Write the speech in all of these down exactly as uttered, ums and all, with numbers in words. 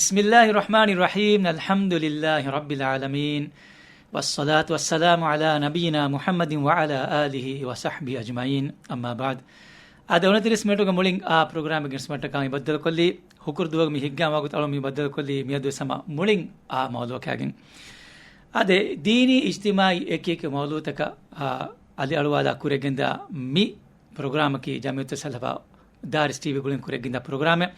بسم الله الرحمن الرحيم. الحمد لله رب العالمين. والصلاة والسلام على نبينا محمد وعلى آله وصحبه أجمعين. أما بعد. އާދެ، އުނަތިރީސް މިނެޓުގެ މުޅިން އާ ޕްރޮގްރާމެއްގެ ނިސްމަތަކާ މި ބައްދަލުކޮށްލީ، ހުކުރު ދުވަހު މި ހިއްގާ ވަގުތު އަޅުން މި ބައްދަލުކޮށްލީ މިއަދު ސަމާ މުޅިން އާ މައުޟޫޢަކާގެން. އާދެ، ދީނީ އިޖްތިމާޢީ އެކި އެކި މައުޟޫޢުތަކަށް އާ އަލިއަޅުވާލާ ކުރެގެންދާ މި ޕްރޮގްރާމަކީ ޖަމިއްޔަތު ސަލަފާ ދާރިސް ޓީވީ ގުޅިން ކުރެގެންދާ ޕްރޮގްރާމެއް.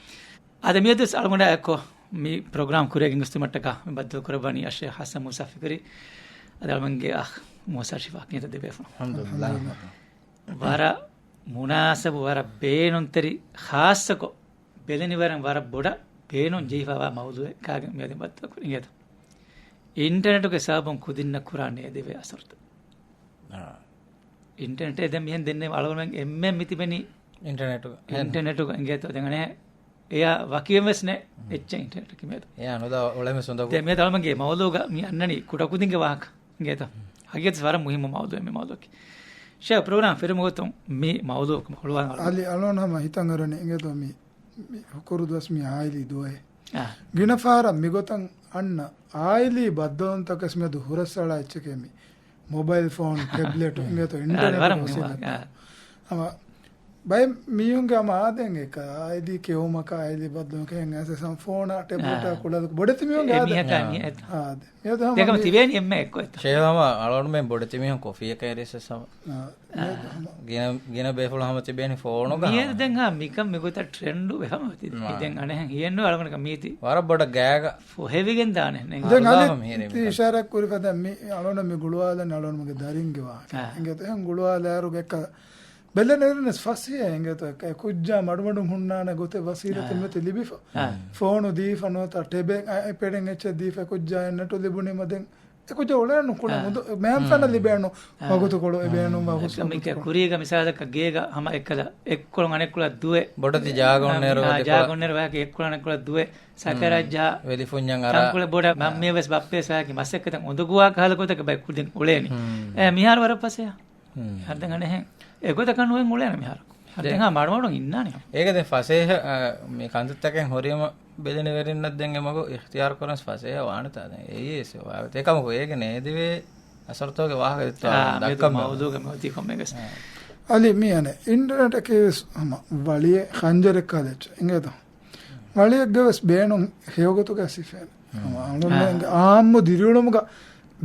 އަދި މިއަދު އަޅުގަނޑާ އެއްކޮށް މި ޕްރޮގްރާމް ކުރިއަށް ގެންގޮސްދިނުމަށްޓަކާ މި ބައްދަލު ކުރައްވަނީ އައްޝައިޚް ޙަސަން މޫސާ ފިކުރީ. އަދި އަޅުގަނޑުގެ އަޚް މޫސާ ޝިފާ ކިޔަންތަ ދެބޭފުޅުން. އަލްޙަމްދުލިއްލާހް. ވަރަށް މުނާސަބު، ވަރަށް ބޭނުންތެރި، ޚާއްޞަކޮށް ބެލެނިވަރަށް ވަރަށް ބޮޑަށް ބޭނުން ޖެހިފައިވާ މައުޟޫޢެއް ކާގެން މިއަދު ބައްދަލު ކުރިނގޭތޯ. އިންޓަރނެޓުގެ ސަބަބުން ކުދިންނަށް ކުރާ ނޭދެވޭ އަސަރުތައް. އާ. އިންޓަރނެޓޭ ދެން މިހެން ދެންނެވި އަޅުގަނޑުމެން އެންމެން މިތިބެނީ އިންޓަރނެޓުގަ. އިންޓަރނެޓުގަ އިނގޭތޯ. ދެން އަނެއް އެޔާ ވަކިވެން ވެސް ނެ ހުން. އެއްޗެއް އިންޓަރނެޓަކީ މިއަދު. އެޔާ ނުލާ އުޅެން ވެސް އުނދަގޫ. ދެން މިއަދު އަޅުމެންގެ މައުޟޫޢުގަ މި އަންނަނީ ކުޑަކުދިންގެ ވާހަކަ އިނގޭތޯ. ހުން. ހަގީގަތަށް ވަރަށް މުހިއްމު މައުޟޫޢެއް މި މައުޟޫޢަކީ. ޝޭޚް ޕްރޮގްރާމް ފެށުމުގެ ގޮތުން މި މައުޟޫޢަކަށް ހުޅުވާލަން އަޅު. އަލި އަޅުގަނޑު ހަމަ ހިތަށް އަރަނީ އިނގޭތޯ މި، މި ހުކުރު ދުވަސް މި އާއިލީ ދުވަހެއް. އާ. ގިނަ ފަހަރަށް މިގޮތަށް އަންނަ އާއިލީ ބައްދަލުވުންތަކަސް މިއަދު ހުރަސްއަޅާ އެއްޗެކޭ މި. މޮބައިލް ފޯން، ޓެބްލެޓް އިނގޭތޯ އާ، އިންޓަރނެޓް ވަރަށް މުހިއްމު ވަސީލަތް. ވާހަކަ. އާ. ހަމަ ބައެއް މީހުންގެ ހަމަ އާދައިން އެކަ އާއިލީ ކެއުމަކާ އާއިލީ ބައްދަލުވުމަކާ އެހެން އައިސް ހަމަ ފޯނާ ޓެބްލެޓާ އާ. ކުޅަދު ބޮޑެތި މީހުންގެ އެ އާދަ. މީހަކާ އާ. މީހަކާ. އާދެ. މިއަދު ހަމަ ދެކަމަ މި ތިބޭނީ އެންމެ އެއްކޮށް އެތަ؟ ޝޭޚް ހަމަ އަޅުގަނޑުމެން ބޮޑެތި މީހުން ކޮފީއަކަށް އެރިސް ހަމަ. އާ. ގިނަ، ގިނަ ބޭފުޅުން ހަމަ ތިބޭނީ ފޯނުގަ މިއަދު ހަމަ. ދެން ހާ މިކަން މިގޮތަށް ޓްރެންޑު ވެފަ މަތި. މާ. ދެން އަނެއް ހިޔެއްނު އަޅުގަނޑަކަށް މީތި. ވަރަށް ބޮޑަށް ގާގަ. ފޮހެވިގެން ދާނެ. ދެން އަޅުގަނޑު އަލި ހަމަ ހިޔެނީ ތި މިކަން. އިޝާރާތް ކުރި ފަދަ މި އަޅުގަނޑު މި ގުޅުވާލަން އަޅުގަނޑު މި ގުޅުވާލާއިރުގެ އެކަ ބެލެނިވެރިން ވެސް ފަސޭހަ އިނގޭތޯ އެ ކުއްޖާ މަޑުމަޑުން ހުންނާނެ ގޮތެއް ވަސީލަތެއް އާ. މިއޮތީ ލިބިފަ. އާ. ފޯނު ދީފަ ނުވަތަ ޓެބެއް އައިޕެޑެއް އެއްޗެއް ދީފަ އެ ކުއްޖާ އެ ނެޓު ލިބުނީމަ ދެން އެ ކުއްޖާ އުޅޭނު ކުޑަ އާ. މުދު މޭންފަނަށް ހުން. ލިބޭނު އާ. ވަގުތުކޮޅު އެބޭނުން ވަގުތު އެކަމަކު ކުރީގަ މިސާލަކަށް ގޭގަ ހަމަ އެއްކަލަ އެއްކޮޅުން އަނެއްކޮޅަށް ދުވެ. ބޮޑެތި ޖާގަ އޮންނައިރު އާ، ވެދި ޖާގަ ކޮޅަށް. އޮންނައިރު ވާހަކަ އެއްކޮޅުން އަނެއްކޮޅަށް ދުވެ. ހުން. ސަކަރާތް ޖަހާ. ވެލިފުންޏަށް އަރާ. ތަންކޮޅެއް ބޮޑަށް އާ. މަންމިއަށް ވެސް ބައްޕަޔަށް ވެސް ވާހަކަ މަސައްކަތަށް އުނދަގޫ ވާހަކަ ހަލަ ގޮތަކަށް ބައެއް ކުދިން އުޅޭނީ. ހުން. އެ، މިހާރު ވަރަށް ފަސޭހަ. ހުން. ހަރުދެން އަނެހެން. އެގޮތަކަށް ނުވެން އުޅޭނެ މިހާރަކު. ހަރުދެން ދެ-، ހާ މަޑުމަޑުން އިންނާނެ. އޭގެ ދެން ފަސޭހަ، އަ، މި ކަންތައްތަކެއް ހުރީމަ ބެލެނިވެރިންނަށް ދެން އެމަގު އިޚްތިޔާރު ކުރަން ފަސޭހަ ވާނެތާ ދެން. އެއީ އެސެ ވާވެތި. އެކަމަކު އޭގެ ނޭދެވޭ އަސަރުތަކުގެ ވާހަކަ ދެއްތޯ އާ، މިއަދު ދައްކަން މައުޟޫގެ މިއޮތީ ކޮންމެގެސް. އާ. އަލި މި އަނެއް އިންޓަރނެޓަކީ ވެސް ހަމަ ވަޅިއެއް ޚަންޖަރެއް ކާލެއްޗެއް އިނގޭތޯ. ވަޅިއެއްގެ ވެސް ބޭނުން ހެޔޮގޮތުގަ ސިފައެއް. ހަމަ އަޅުގަނޑުމެންގެ އާ. އާއްމު ދިރިއުޅުމުގަ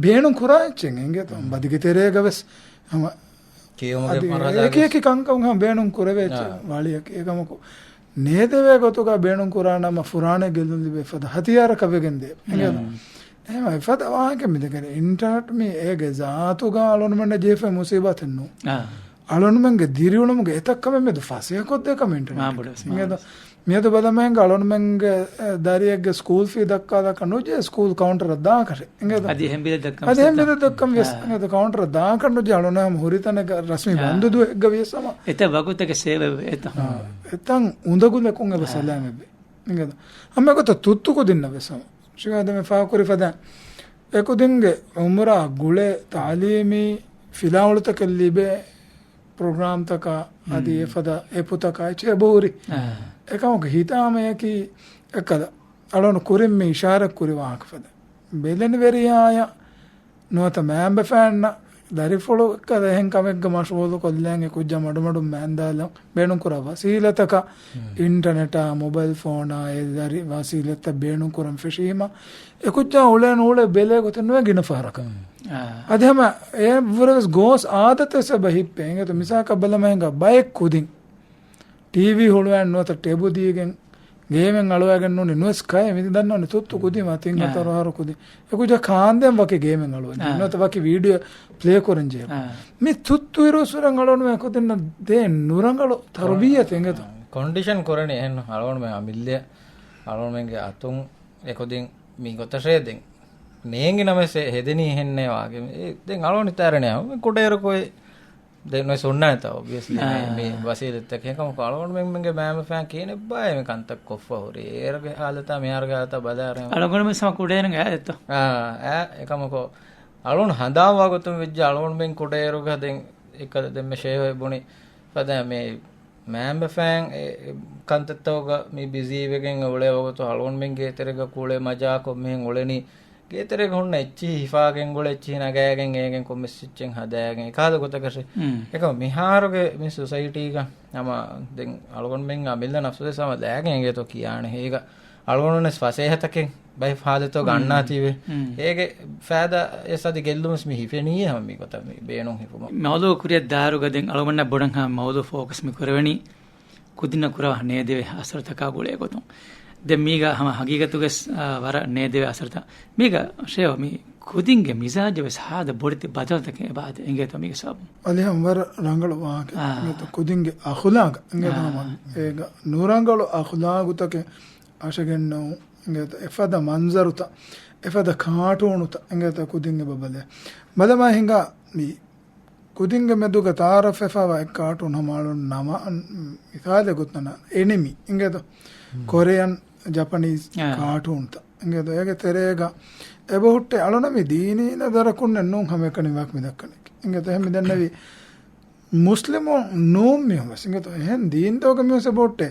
ބޭނުން ކުރާ އެއްޗެއް އިނގޭތޯ. ހުން. ބަދިގެ ތެރޭގަ ވެސް ހަމަ ކިޔުމުގެ އަދި މަރުހަލާ އެކި ވެސް. އެކި ކަންކަން ހަމަ ބޭނުން ކުރެވޭ އެއްޗެއް އާ. ވަޅިއަކީ. އެކަމަކު ނޭދެވޭ ގޮތުގަ ބޭނުން ކުރާނަމަ ފުރާނަ ގެއްލުން ލިބޭ ފަދަ ހަތިޔާރަކަށް ވެގެން ދޭ. އިނގޭތޯ؟ ހުން. އެހެން އެފަދަ ވާހަކަ މިދެކެނެ އިންޓަރނެޓް މީ އޭގެ ޒާތުގަ އަޅުގަނޑުމެންނަށް ޖެހިފައި މުސީބާތެއް ނޫން. އާ. އަޅުގަނޑުމެންގެ ދިރިއުޅުމުގެ އެތައްކަމެއް މެދު ފަސޭހަ ކޮށްދޭ ކަމެއް އިންޓަރނެޓް. މާ ބޮޑަށް އިނގޭތޯ؟ މިއަދު ބަލަމެންގެ އަޅުންމެންގެ، އެ، ދަރިއެއްގެ ސްކޫލް ފީ ދައްކާލާކަށް ނުޖެހޭ ސްކޫލް ކައުންޓަރަށް ދާކަށެއް. އިނގޭތޯ؟ އަދި އެހެން ބިލެއް ދައްކަން އަދި އެހެން ވެސް ބިލެއް ދައްކަން ވިޔަސް. އާ. އިނގޭތޯ؟ ކައުންޓަރަށް ދާކަށް ނުޖެހޭ އަޅުން ހަމަ ހުރި ތަނެއްގަ ރަސްމީ އާ. ބަންދު ދުވަހެއްގަ ވިޔަސް ހަމަ. އެތައް ވަގުތެއްގެ ސޭވެވޭ އެތައް. އާ. އެތަން އުނދަގުލަކުން އެބަ އާ. ސަލާމަތްވޭ. އިނގޭތޯ؟ ހަމަ އެގޮތަށް ތުއްތު ކުދިންނަށް ވެސް ހަމަ. ޝިގާދަމެ ފާކުރި ފަދަ އެކުދިންގެ އުމުރާ ގުޅޭ ތާލީމީ ފިލާވަޅުތަކެއް ލިބޭ ޕްރޮގްރާމްތަކާ އަދި ހުން. އެފަދަ އެޕުތަކާ އެއްޗެއް އެބަހުރި. އާ. އެކަމަކު ހިތާމަޔަކީ އެކަލަ އަޅުން ކުރިން މި އިޝާރަތް ކުރި ވާހަކަ ފަދަ. ބެލެނިވެރިޔާޔަށް ނުވަތަ މައިންބަފައިންނަށް ދަރިފުޅު އެކަލަ އެހެން ކަމެއްގަ މަޝްޣޫލު ކޮށްލަން އެ ކުއްޖާ މަޑުމަޑުން މައިންދާލަން ބޭނުންކުރާ ވަސީލަތަކަށް ހުން. އިންޓަނެޓާ، މޮބައިލް ފޯނާ، އެ ދަރި ވަސީލަތްތައް ބޭނުންކުރަން ފެށީމަ، އެ ކުއްޖާ އުޅޭން އުޅޭ ބެލޭ ގޮތެއް ނުވޭ ގިނަ ފަހަރަކަށް. އާ. އަދި ހަމަ އެ ވުރެ ވެސް ގޯސް އާދަތެއް ސަބަ ހިއްޕޭ. އިނގޭތޯ މިސާލަކަށް ބަލަމަ ހިނގާ ބައެއް ކުދިން ޓީވީ ހުޅުވައި ނުވަތަ ޓެބު ދީގެން ގޭމެއް އަޅުވައިގެން ނޫނީ ނުވެސް ކައެ މި ދަންނަވަނީ ތުއްތު ކުދިން މަ ތިން އާ. ހަތަރު އަހަރު ކުދިން. އެ ކުއްޖާ ކާންދެން ވަކި ގޭމެއް އަޅުވަނީ. އާ. ނުވަތަ ވަކި ވީޑިއޯ ޕްލޭ ކުރަން ޖެހޭ. އާ. މި ތުއްތު އިރުއްސުރެން އަޅުވަނީ ކުދިންނަށް ދޭ ނުރަނގަޅު ތަރުބިއްޔަތެއް އިނގޭތޯ. ކޮންޑިޝަން ކުރަނީ އެހެން އަޅުވަނީ އަމިއްލަ އަޅުވަނީގެ އަތުން އެކުދިން މި ގޮތަށޭ ދެން ނޭނގި ނަމަސެ ހެދެނީ ހެންނޭ ވާގެ. ދެން އަޅުވަނީ ތާރަނެ ކުޑައިރު ކޮއެ ދެން ނުވެސް ހުންނާނެތާ އޮބްވިއަސްލީ މި، އާ. މި ވަސީލަތްތަކެއް ކަމަކު އަޅުގަނޑުމެންގެ މައިންބަފައިން ކިހިނެއްބާ މި ކަންތައް ކޮށްފަ ހުރި. އޭރުގެ ހާލަތާ މިހާރުގެ ހާލަތާ ބަލާރެ. އަޅުގަނޑުމެން ސަމަ ކުޑައިރުގެ އާދަތު. އާ، އާ، އެކަމަކު އަޅުން ހަނދާން ވާގޮތުން ވެއްޖެ އަޅުގަނޑުމެން ކުޑައިރުގަ ދެން އެކަލަ ދެންމެ ޝޭހު ބުނި ފަދަ މި މައިންބަފައިން ކަންތައްތަކުގަ މި ބިޒީވެގެން އުޅޭ ވަގުތު އަޅުގަނޑުމެން ގޭތެރޭގަ ކުޅޭ މަޖާކޮށް މިހެން އުޅެނީ. ގޭތެރޭގަ ހުންނަ އެއްޗިހި ހިފާގެން ގުޅޭ އެއްޗިހި ނަގާގެން އޭގެން ކޮންމެސް އެއްޗެއް ހަދާގެން އެކަހަލަ ގޮތަކަށެއް. އެކަމަ މިހާރުގެ މި ސޮސައިޓީގަ ހަމަ ދެން އަޅުގަނޑުމެން އަމިއްލަ ނަފްސުވެސް ހަމަ ލައިގެން އެނގޭތޯ ކިޔާނެ. ހޭގަ އަޅުގަނޑުންވެސް ފަސޭހަތަކެއް ބައެއް ހާލަތުގަ އަންނާތީވެ. އޭގެ ފައިދާ އެސް އަދި ގެއްލުމެސް މި ހިފެނީ ހަމަ މި ގޮތަށް މި ބޭނުން ހިފުމަށް. މައުޟޫ ކުރިއަށް ދާއިރުގަ ދެން އަޅުގަނޑަށް ބޮޑަށް ހަމަ މައުޟޫ ފޯކަސް މި ކުރެވެނީ ކުދިންނަށް ކުރާ ނޭދެވޭ އަސަރުތަކާ ގުޅޭ ގޮތުން. ދެން މީގަ ހަމަ ހަގީގަތުގަސް، އާ، ވަރަށް ނޭދެވޭ އަސަރުތައް. މީގަ ޝޭވަ މި ކުދިންގެ މިޒާޖަށް ވެސް ހާދަ ބޮޑެތި ބަދަލުތަކެއް އެބަ އަދި އެނގޭތޯ މީގެ ސަބަބުން. އަލިހަމް ވަރަށް ރަނގަޅު ވާހަކަ. އާ. އެނގޭތޯ ކުދިންގެ އަޚުލާގަ. އެނގޭތޯ އާ. ހަމަ އޭގަ ނުރަނގަޅު އަޚުލާގުތަކެއް އަށަގެންނައު. އެނގޭތޯ އެފަދަ މަންޒަރުތައް، އެފަދަ ކާޓޫނުތައް. އެނގޭތޯ ކުދިން އެބަ ބަލޭ. ބަލަމާ ހިނގާ މި ކުދިންގެ މެދުގަ ތައާރަފްވެފައިވާ އެއް ކާޓޫން ހަމަ އަޅުން ނަމަ، މިސާލެއް ގޮތުން އެނިމީ އިނގޭތޯ؟ ކޮރެއަން، ޖަޕަނީސް އާ. ކާޓޫންތައް އިނގޭތޯ؟ އޭގެ ތެރޭގަ އެބަހުއްޓޭ އަޅުނަމި ދީނީ ނަޒަރަކުންނެއް ނޫން ހަމައެކަނި ވާކް މި ދައްކަނީ. އިނގޭތޯ؟ އެހެން މި ދަންނަވީ މުސްލިމު ނޫން މީހުން ވެސް އިނގޭތޯ؟ އެހެން ދީންތަކުގެ މީހުން އެބަހުއްޓޭ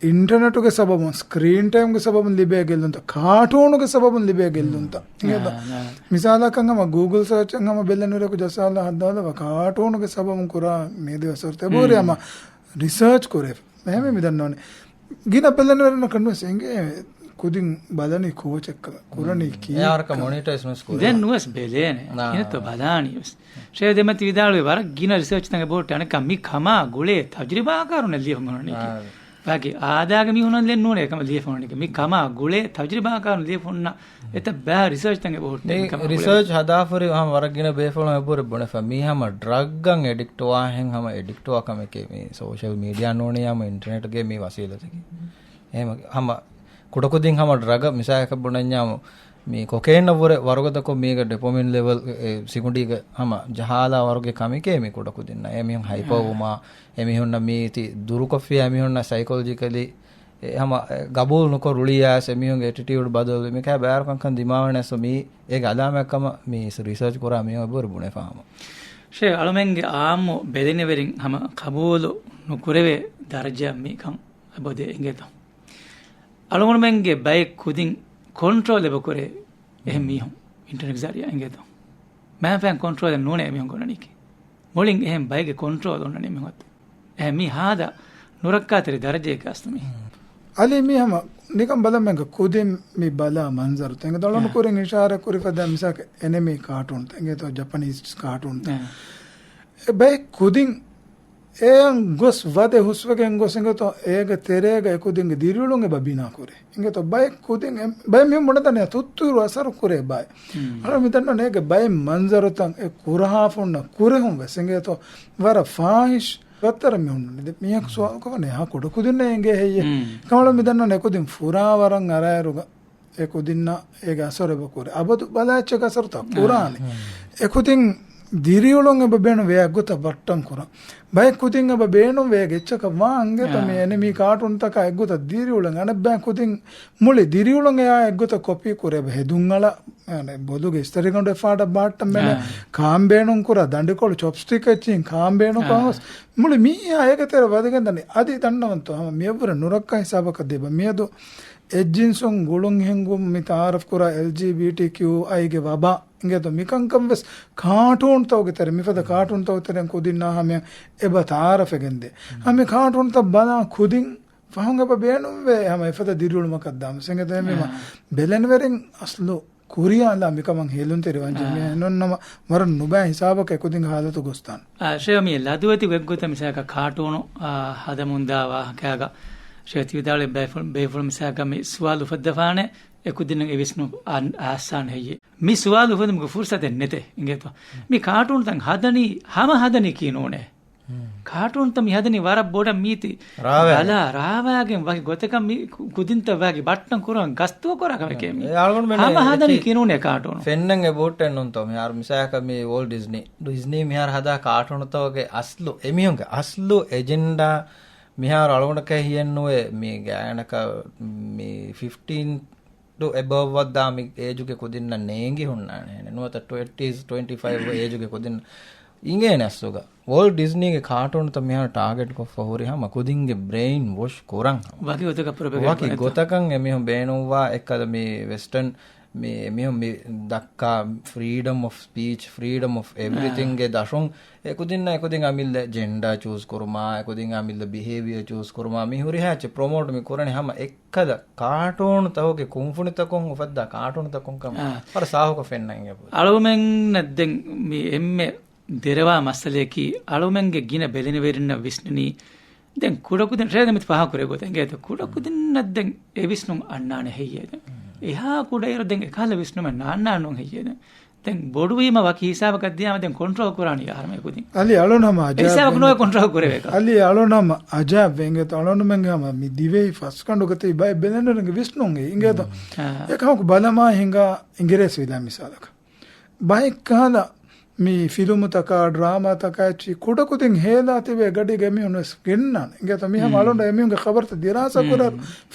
އިންޓަރނެޓުގެ ސަބަބުން، ސްކްރީން ޓައިމްގެ ސަބަބުން ލިބޭ ގެއްލުންތައް، ކާޓޫނުގެ ސަބަބުން ލިބޭ ގެއްލުންތައް. އިނގޭތޯ؟ މިސާލަކަށް ހަމަ ގޫގުލް ސާޗަށް ހަމަ ބެލެނިވެރިޔަކު ޖައްސާލާ ހައްދާލައްވާ ކާޓޫނުގެ ސަބަބުން ކުރާ މި ދެ އަސަރުތައް އެބަހުރި ހަމަ ރިސާޗް ކުރެވި. އެހެންވެ މި ދަންނަވަނީ. ގިނަ ބެލެނިވެރިންނަކަށް ނުވެސް އެނގޭ ކުދިން ބަލަނީ ކޯޗެއްކަމެއް، ކުރަނީ ކީއްކަމެއް. އެއާރަކަށް މޮނިޓައިޒް ނުވެސް ކުރޭ. ދެން ނުވެސް ބެލޭނެ. ނާ. ކިހިނެއްތޯ ބަލާނީ ވެސް. ޝޭވަ ދެމަތި ވިދާޅުވި ވަރަށް ގިނަ ރިސާޗްތަކެއް އެބަހުއްޓޭ. އަނެއްކާ މި ކަމާ ގުޅޭ ތަޖުރިބާކާރުންނަށް ލިޔެފަ އޮންނަނީކީ. އާ. ވަކި އާދައިގެ މީހުންނަށް ނޫނޭ ކަމަށް ލިޔެފަ އޮންނަނީކީ. މި ކަމާ ގުޅޭ ތަޖުރިބާކާރުން ލިޔެފަ އޮންނަ އެތައް ބައި ރިސާޗްތައް އެބަހުއްޓޭ މި މި ކަމާ ގުޅޭ. ރިސާޗް ހަދާފަ ހުރި ހަމަ ވަރަށް ގިނަ ބޭފުޅުން އެބަހުރި ބުނެފަ. މީ ހަމަ ޑްރަގްއަށް އެޑިކްޓްވާހެން ހަމަ އެޑިކްޓްވާ ކަމެކޭ މި ސޯޝަލް މީޑިއާ ނޫނީ ހަމަ އިންޓަރނެޓްގެ މި ވަސީލަތަކީ. އެހެން ހަމަ ކުޑަކުދިން ހަމަ ޑްރަގަށް މިސާލަކަށް ބުނަންޏާމު، މި ކޮކެއިންއަށްވުރެ ވަރުގަދަކޮށް މީގެ ޑޮޕަމިން ލެވެލް އެ ސިކުނޑީގެ ހަމަ ޖަހާލާ ވަރުގެ ކަމެކޭ މި ކުޑަކުދިންނަށް. އެމީހުން ހައިޕަރ ވުމާ، އެމީހުންނަށް މީތި ދުރުކޮށްފިޔާ އެމީހުންނަށް ސައިކޮލޮޖިކަލީ އެ ހަމަ ގަބޫލު ނުކޮށް ރުޅިޔާސް އެމީހުންގެ އެޓިޓިއުޑް ބަދަލުވި މިކަހަ ބާރުކަންކަން ދިމާވަނެސް މީ އޭގެ އަލާމަތްކަމަށް މީ ރިސާޗް ކުރާ މީހުން އެބަހުރި ބުނެފަ ހަމަ. ޝޭ އަޅުމެންގެ އާއްމު ބެލެނިވެރިން ހަމަ ގަބޫލު ނުކުރެވޭ ދަރަޖައަށް މިކަން އެބަދޭ އިނގޭތޯ. އަޅުގަނޑުމެންގެ ބައެއް ކުދިން ކޮންޓްރޯލް އެބަކުރޭ އެހެން މީހުން އިންޓަރނެޓް ޒަރިއާ އިނގޭތޯ. މައިންބަފައިން ކޮންޓްރޯލެއް ނޫނޭ މީހުން އޮންނަނީކީ. މުޅިން އެހެން ބައެއްގެ ކޮންޓްރޯލް އޮންނަނީ މި ހޮތަ. އެހެން މީ ހާދަ ނުރައްކާތެރި ދަރަޖައެއްގެ އަސްލު މީ. އަލީ މީ ހަމަ ނިކަން ބަލަމެންގެ ކުދިން މި ބަލާ މަންޒަރުތައް. އެނގޭ ދަޅަނު ކުރިން އިޝާރާ ކުރި ފަދަ މިސާކެ އެނިމީ ކާޓޫންތައް. އެނގޭތޯ ޖަޕަނީސް ކާޓޫންތައް. އެ ބައެއް ކުދިން އެއަށް ގޮސް ވަދެ ހުސްވެގެން ގޮސް އިނގޭތޯ އޭގެ ތެރޭގަ އެ ކުދިންގެ ދިރިއުޅުން އެބަ ބިނާ ކުރޭ. އިނގޭތޯ ބައެއް ކުދިން އެ-، ބައެއް މީހުން ބުނެދާނެ ތުއްތުއިރު އަސަރު ކުރޭ ބައެއް. އަޅު މި ދަންނަން އޭގެ ބައެއް މަންޒަރުތައް އެ ކުރަހާފަ ހުންނަ ކުރެހުން ވެސް އިނގޭތޯ ވަރަށް ފާހިޝް ވައްތަރަށް މި ހުންނަނީ. ދެ މީހަކު ސުވާލު ކޮށްފަ ނޭހާ ކުޑަކުދިންނޭ އެނގޭ ހެއްޔޭ؟ ކަމަޅު މި ދަންނަން އެ ކުދިން ފުރާ ވަރަށް އަރާއިރުގަ އެ ކުދިންނަށް އޭގެ އަސަރު އެބަ ކުރޭ. އަބަދު ބަލާ އެއްޗެއްގެ އަސަރުތައް ކުރާނެ. އެ ކުދިން ދިރިއުޅުން އެބަ ބޭނުން ވޭ އެއްގޮތަށް ބައްޓަން ކުރަން. ބައެއް ކުދިން އެބަ ބޭނުން ވޭ އެއްޗަކަށް ވާން އިނގޭތޯ މި އެނިމީ ކާޓޫންތަކާ އެއްގޮތަށް ދިރިއުޅެން. އަނެއްބައި ކުދިން މުޅި ދިރިއުޅުން އެއާ އެއްގޮތަށް ކޮޕީ ކުރޭ އެބަ ހެދުން އަޅާ. އަނެއް ބޮލުގެ އިސްތަށިގަނޑު އެފާޑަށް ބަހައްޓަން ބޭނުން. ކާން ބޭނުން ކުރާ ދަނޑިކޮޅު ޗޮޕްސްޓިކް އެއްޗިން ކާން ބޭނުން ކޮށް ހުސް މުޅި މީހާ އޭގެ ތެރެ ވަދެގެން ދަނީ. އަދި ދަންނަވަންތޯ ހަމަ މިއަށްވުރެ ނުރައްކާ ހިސާބަކަށް ދީބަ މިއަދު އެއްޖިންސުން ގުޅުން ހިންގުން މި ތައާރަފް ކުރާ އެލްޖީބީޓީކިއުއައިގެ ވަބާ އިނގޭތޯ މިކަންކަން ވެސް ކާޓޫންތަކުގެ ތެރެ، މިފަދަ ކާޓޫންތަކުގެ ތެރެއިން ކުދިންނާ ހަމަޔަށް އެބަ ތައާރަފެގެންދޭ. ހަމަ މި ކާޓޫންތައް ބަލާ ކުދިން ފަހުން އެބަ ބޭނުންވޭ ހަމަ އެފަދަ ދިރިއުޅުމަކަށް ދާން ވެސް އިނގޭތޯ އެހެންވީމަ ބެލެނިވެރިން އަސްލު ކުރިޔާލާ މިކަމަށް ހޭލުންތެރި ވަންޖެ މި އެންނަމަ ވަރަށް ނުބައި ހިސާބަކަށް އެކުދިންގެ ހާލަތު ގޮސްދާން. އާ، ޝޭވަ މި ލަދުވެތި އެއްގޮތަށް މިސާލަކަށް ކާޓޫނު، އާ، ހަދަމުންދާ ވާހަކައިގަ ޝޭވަ ތި ވިދާޅުވި ބޭފުޅު، ބޭފުޅު މިސާލަކަށް މި ސުވާލު އުފައްދަފާނެ އެކުދިންނަށް އެވިސްނު އާ-، އާސާން ހެއްޔޭ؟ މި ސުވާލު އުފެދުމުގެ ފުރުސަތެއް ނެތޭ އިނގޭތޯ. މި ކާޓޫންތައް ހަދަނީ ހަމަ ހަދަނީ ކީ ނޫނޭ. ކާޓޫންތައް މި ހަދަނީ ވަރަށް ބޮޑަށް މީތި ރާވާ. ބަލާ ރާވާގެން ވަކި ގޮތަކަށް މި ކު-، ކުދިންތައް ވަކި ބައްޓަން ކުރަން ގަސްތު ކުރާ ކަމެކޭ މީ. އެ އަޅުގަނޑުމެން ހަމަ ހަދަނީ އެކި ކިނޫނޭ ކާޓޫނު. ފެންނަން އެބަހުއްޓެއް ނޫންތޯ މިހާރު މިސާލަކަށް މި ވޯލްޓް ޑިޒްނީ. ޑިޒްނީ މިހާރު ހަދާ ކާޓޫނުތަކުގެ އަސްލު، އެމީހުންގެ އަސްލު އެޖެންޑާ މިހާރު އަޅުގަނޑަކަށް ހިޔެއްނުވޭ މި ގާތްގަނޑަކަށް މި ފިފްޓީން އެބަވް ވައްދާ މި އޭޖުގެ ކުދިންނަށް ނޭނގި ހުންނާނެ. ނުވަތަ ޓްވެންޓީސް، ޓްވެންޓީ ފައިވް އޭޖުގެ ކުދިން އިނގޭނެ އަސްލުގަ. ވޯލްޓް ޑިޒްނީގެ ކާޓޫންތައް މިހާރު ޓާގެޓްކޮށްފަ ހުރި ހަމަ ކުދިންގެ ބްރެއިން ވޮޝް ކުރަން ހަމަ. ވަކި ގޮތަކަށް ޕްރޮޕެގެންޑާ ވަކި ގޮތަކަށް އެމީހުން ބޭނުންވާ އެއްކަލަ މި ވެސްޓަން މި އެމީހުން މި ދައްކާ ފްރީޑަމް އޮފް ސްޕީޗް، ފްރީޑަމް އޮފް އެވްރިތިންގެ ދަށުން އެކުދިންނަށް އެކުދިން އަމިއްލަ ޖެންޑާ ޗޫސް ކުރުމާ، އެކުދިން އަމިއްލަ ބިހޭވިއަ ޗޫސް ކުރުމާ، މި ހުރިހާ އެއްޗެއް ޕްރޮމޯޓް މި ކުރަނީ ހަމަ އެއްކަލަ ކާޓޫނުތަކުގެ ކުންފުނިތަކުން އުފައްދާ ކާޓޫނުތަކުން ކަމަށް ވަރަށް ސާފުކޮށް ފެންނަން އެބަ. އަޅުމެންނަށް ދެން މި އެންމެ ދެރަވާ މައްސަލަޔަކީ، އަޅުމެންގެ ގިނަ ބެލެނިވެރިންނަށް ވިސްނުނީ، ދެން ކުޑަކުދިން ރޭދަ މިތި ފާހަގަކުރޭ ގޮތަށް އިނގޭތަ؟ ކުޑަކުދިންނަށް ދެން އެ ވިސްނުން އަންނާނެ ހެއްޔޭ ދެން؟ އެހާ ކުޑައިރު ދެން އެކަހަލަ ވިސްނުމެއް ނާންނާނުން ހެއްޔޭ ދެން؟ ދެން ބޮޑުވީމަ ވަކި ހިސާބަކަށް ދިޔާމަ ދެން ކޮންޓްރޯލް ކުރާނީ އަހަރުމެ ކުދިން. އަލި އަޅުން ހަމަ އެ ހިސާބަކު ނޯ ކޮންޓްރޯލް ކުރެވޭކަށް. އަލި އަޅުން ހަމަ އަޖާބް ވެނގޭތަ އަޅުންމެންގެ ހަމަ މި ދިވެހި ފަސްގަނޑުގަތީ ބައެއް ބެލެނިވެރިންގެ ވިސްނުން އެ އިނގޭތަ؟ އެކަމަކު ބަލަމާ ހިނގާ އިނގިރޭސި ވިލާ މިސާލަކަށް. ބައެއް ކަހަލަ މި ފިލުމުތަކާ، ޑްރާމާތަކާ އެއްޗި ކުޑަކުދިން ހޭލާ ތިބޭ ގަޑީގެ އެމީހުން ވެސް ގެންނާނެ. އިނގޭތަ މިހަމަ އަޅުން އެމީހުންގެ ޚަބަރުތައް ދިރާސާ ކުރާ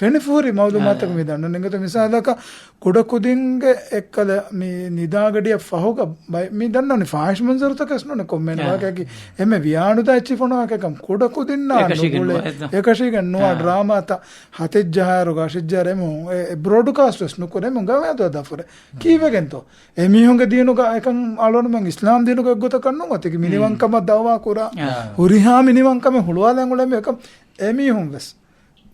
ފެނިފޫރި މައުލޫމާތަކު މި ދަންނަން. އިނގޭތަ މިސާލަކަށް ކުޑަކުދިންގެ އެއްކަލަ މި ނިދާގަޑިއަށް ފަހުގަ ބައެއް މި ދަންނަނީ ފާހިޝް މަންޒަރުތަކަށް ނޫނެ ކޮންމެ ވާހަކައަކީ އެންމެ ވިޔާނުދާ އެއްޗި ފޮނުވާކަކަމް ކުޑަކުދިންނާ ނުގުޅޭ. އެކަށީގެން ނުވާ ޑްރާމާތައް ހަތެއްޖަހާއިރުގަ އަށެއްޖަހާއިރު އެމީހުން އެ، އެ ބްރޯޑްކާސްޓް ވެސް ނުކުރޭ. އެމީހުން ގަވާއިދު ހަދާފަ ހުރޭ. ކީއްވެގެންތޯ؟ އެމީހުންގެ ދީނުގަ އެކަން އަޅުގަނޑުމެން އިސްލާމް ދީނުގެ އެއްގޮތަކަށް ނޫން އޮތީ މިނިވަންކަމަށް ދައުވާ ކުރާ، ހުރިހާ މިނިވަންކަމެއް ހުޅުވާލަން އުޅޭ އެކަން އެމީހުން ވެސް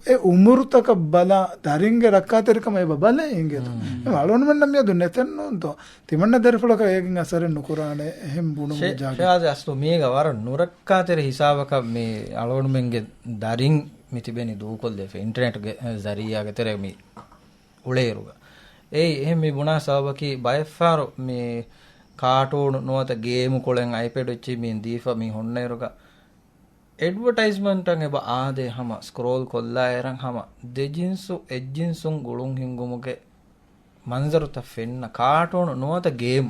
އެ އުމުރުތަކަށް ބަލާ ދަރިންގެ ރައްކާތެރިކަމަށް އެބަ ބަލައި އިނގޭތަ؟ އެ އަޅުގަނޑުމެންނަށް މިއަދު ނެތެއްނޫންތޯ؟ ތިމަންނަ ދަރިފުޅަކަށް އޭގެން އަސަރެއް ނުކުރާނެ އެހެން ބުނުމުގެ ޝޭ-، ޖާގަ. ޝާޒް އަސްލު މީގަ ވަރަށް ނުރައްކާތެރި ހިސާބަކަށް މި އަޅުގަނޑުމެންގެ ދަރިން މި ތިބެނީ ދޫކޮށްލެފަ އިންޓަރނެޓްގެ ޒަރީއާގެ ތެރޭ މި އުޅޭއިރުގަ. އެއީ އެހެން މި ބުނާ ސަބަބަކީ ބައެއްފަހަރު މި ކާޓޫނު ނުވަތަ ގޭމު ކޮޅެއް އައިޕެޑް އެއްޗެއް މި ދީފަ މި ހުންނައިރުގަ އެޑްވަޓައިޒްމަންޓަށް އެބަ އާދޭ ހަމަ ސްކްރޯލް ކޮށްލާއިރަށް ހަމަ ދެ ޖިންސު އެއް ޖިންސުން ގުޅުން ހިންގުމުގެ މަންޒަރުތައް ފެންނަ ކާޓޫނު ނުވަތަ ގޭމް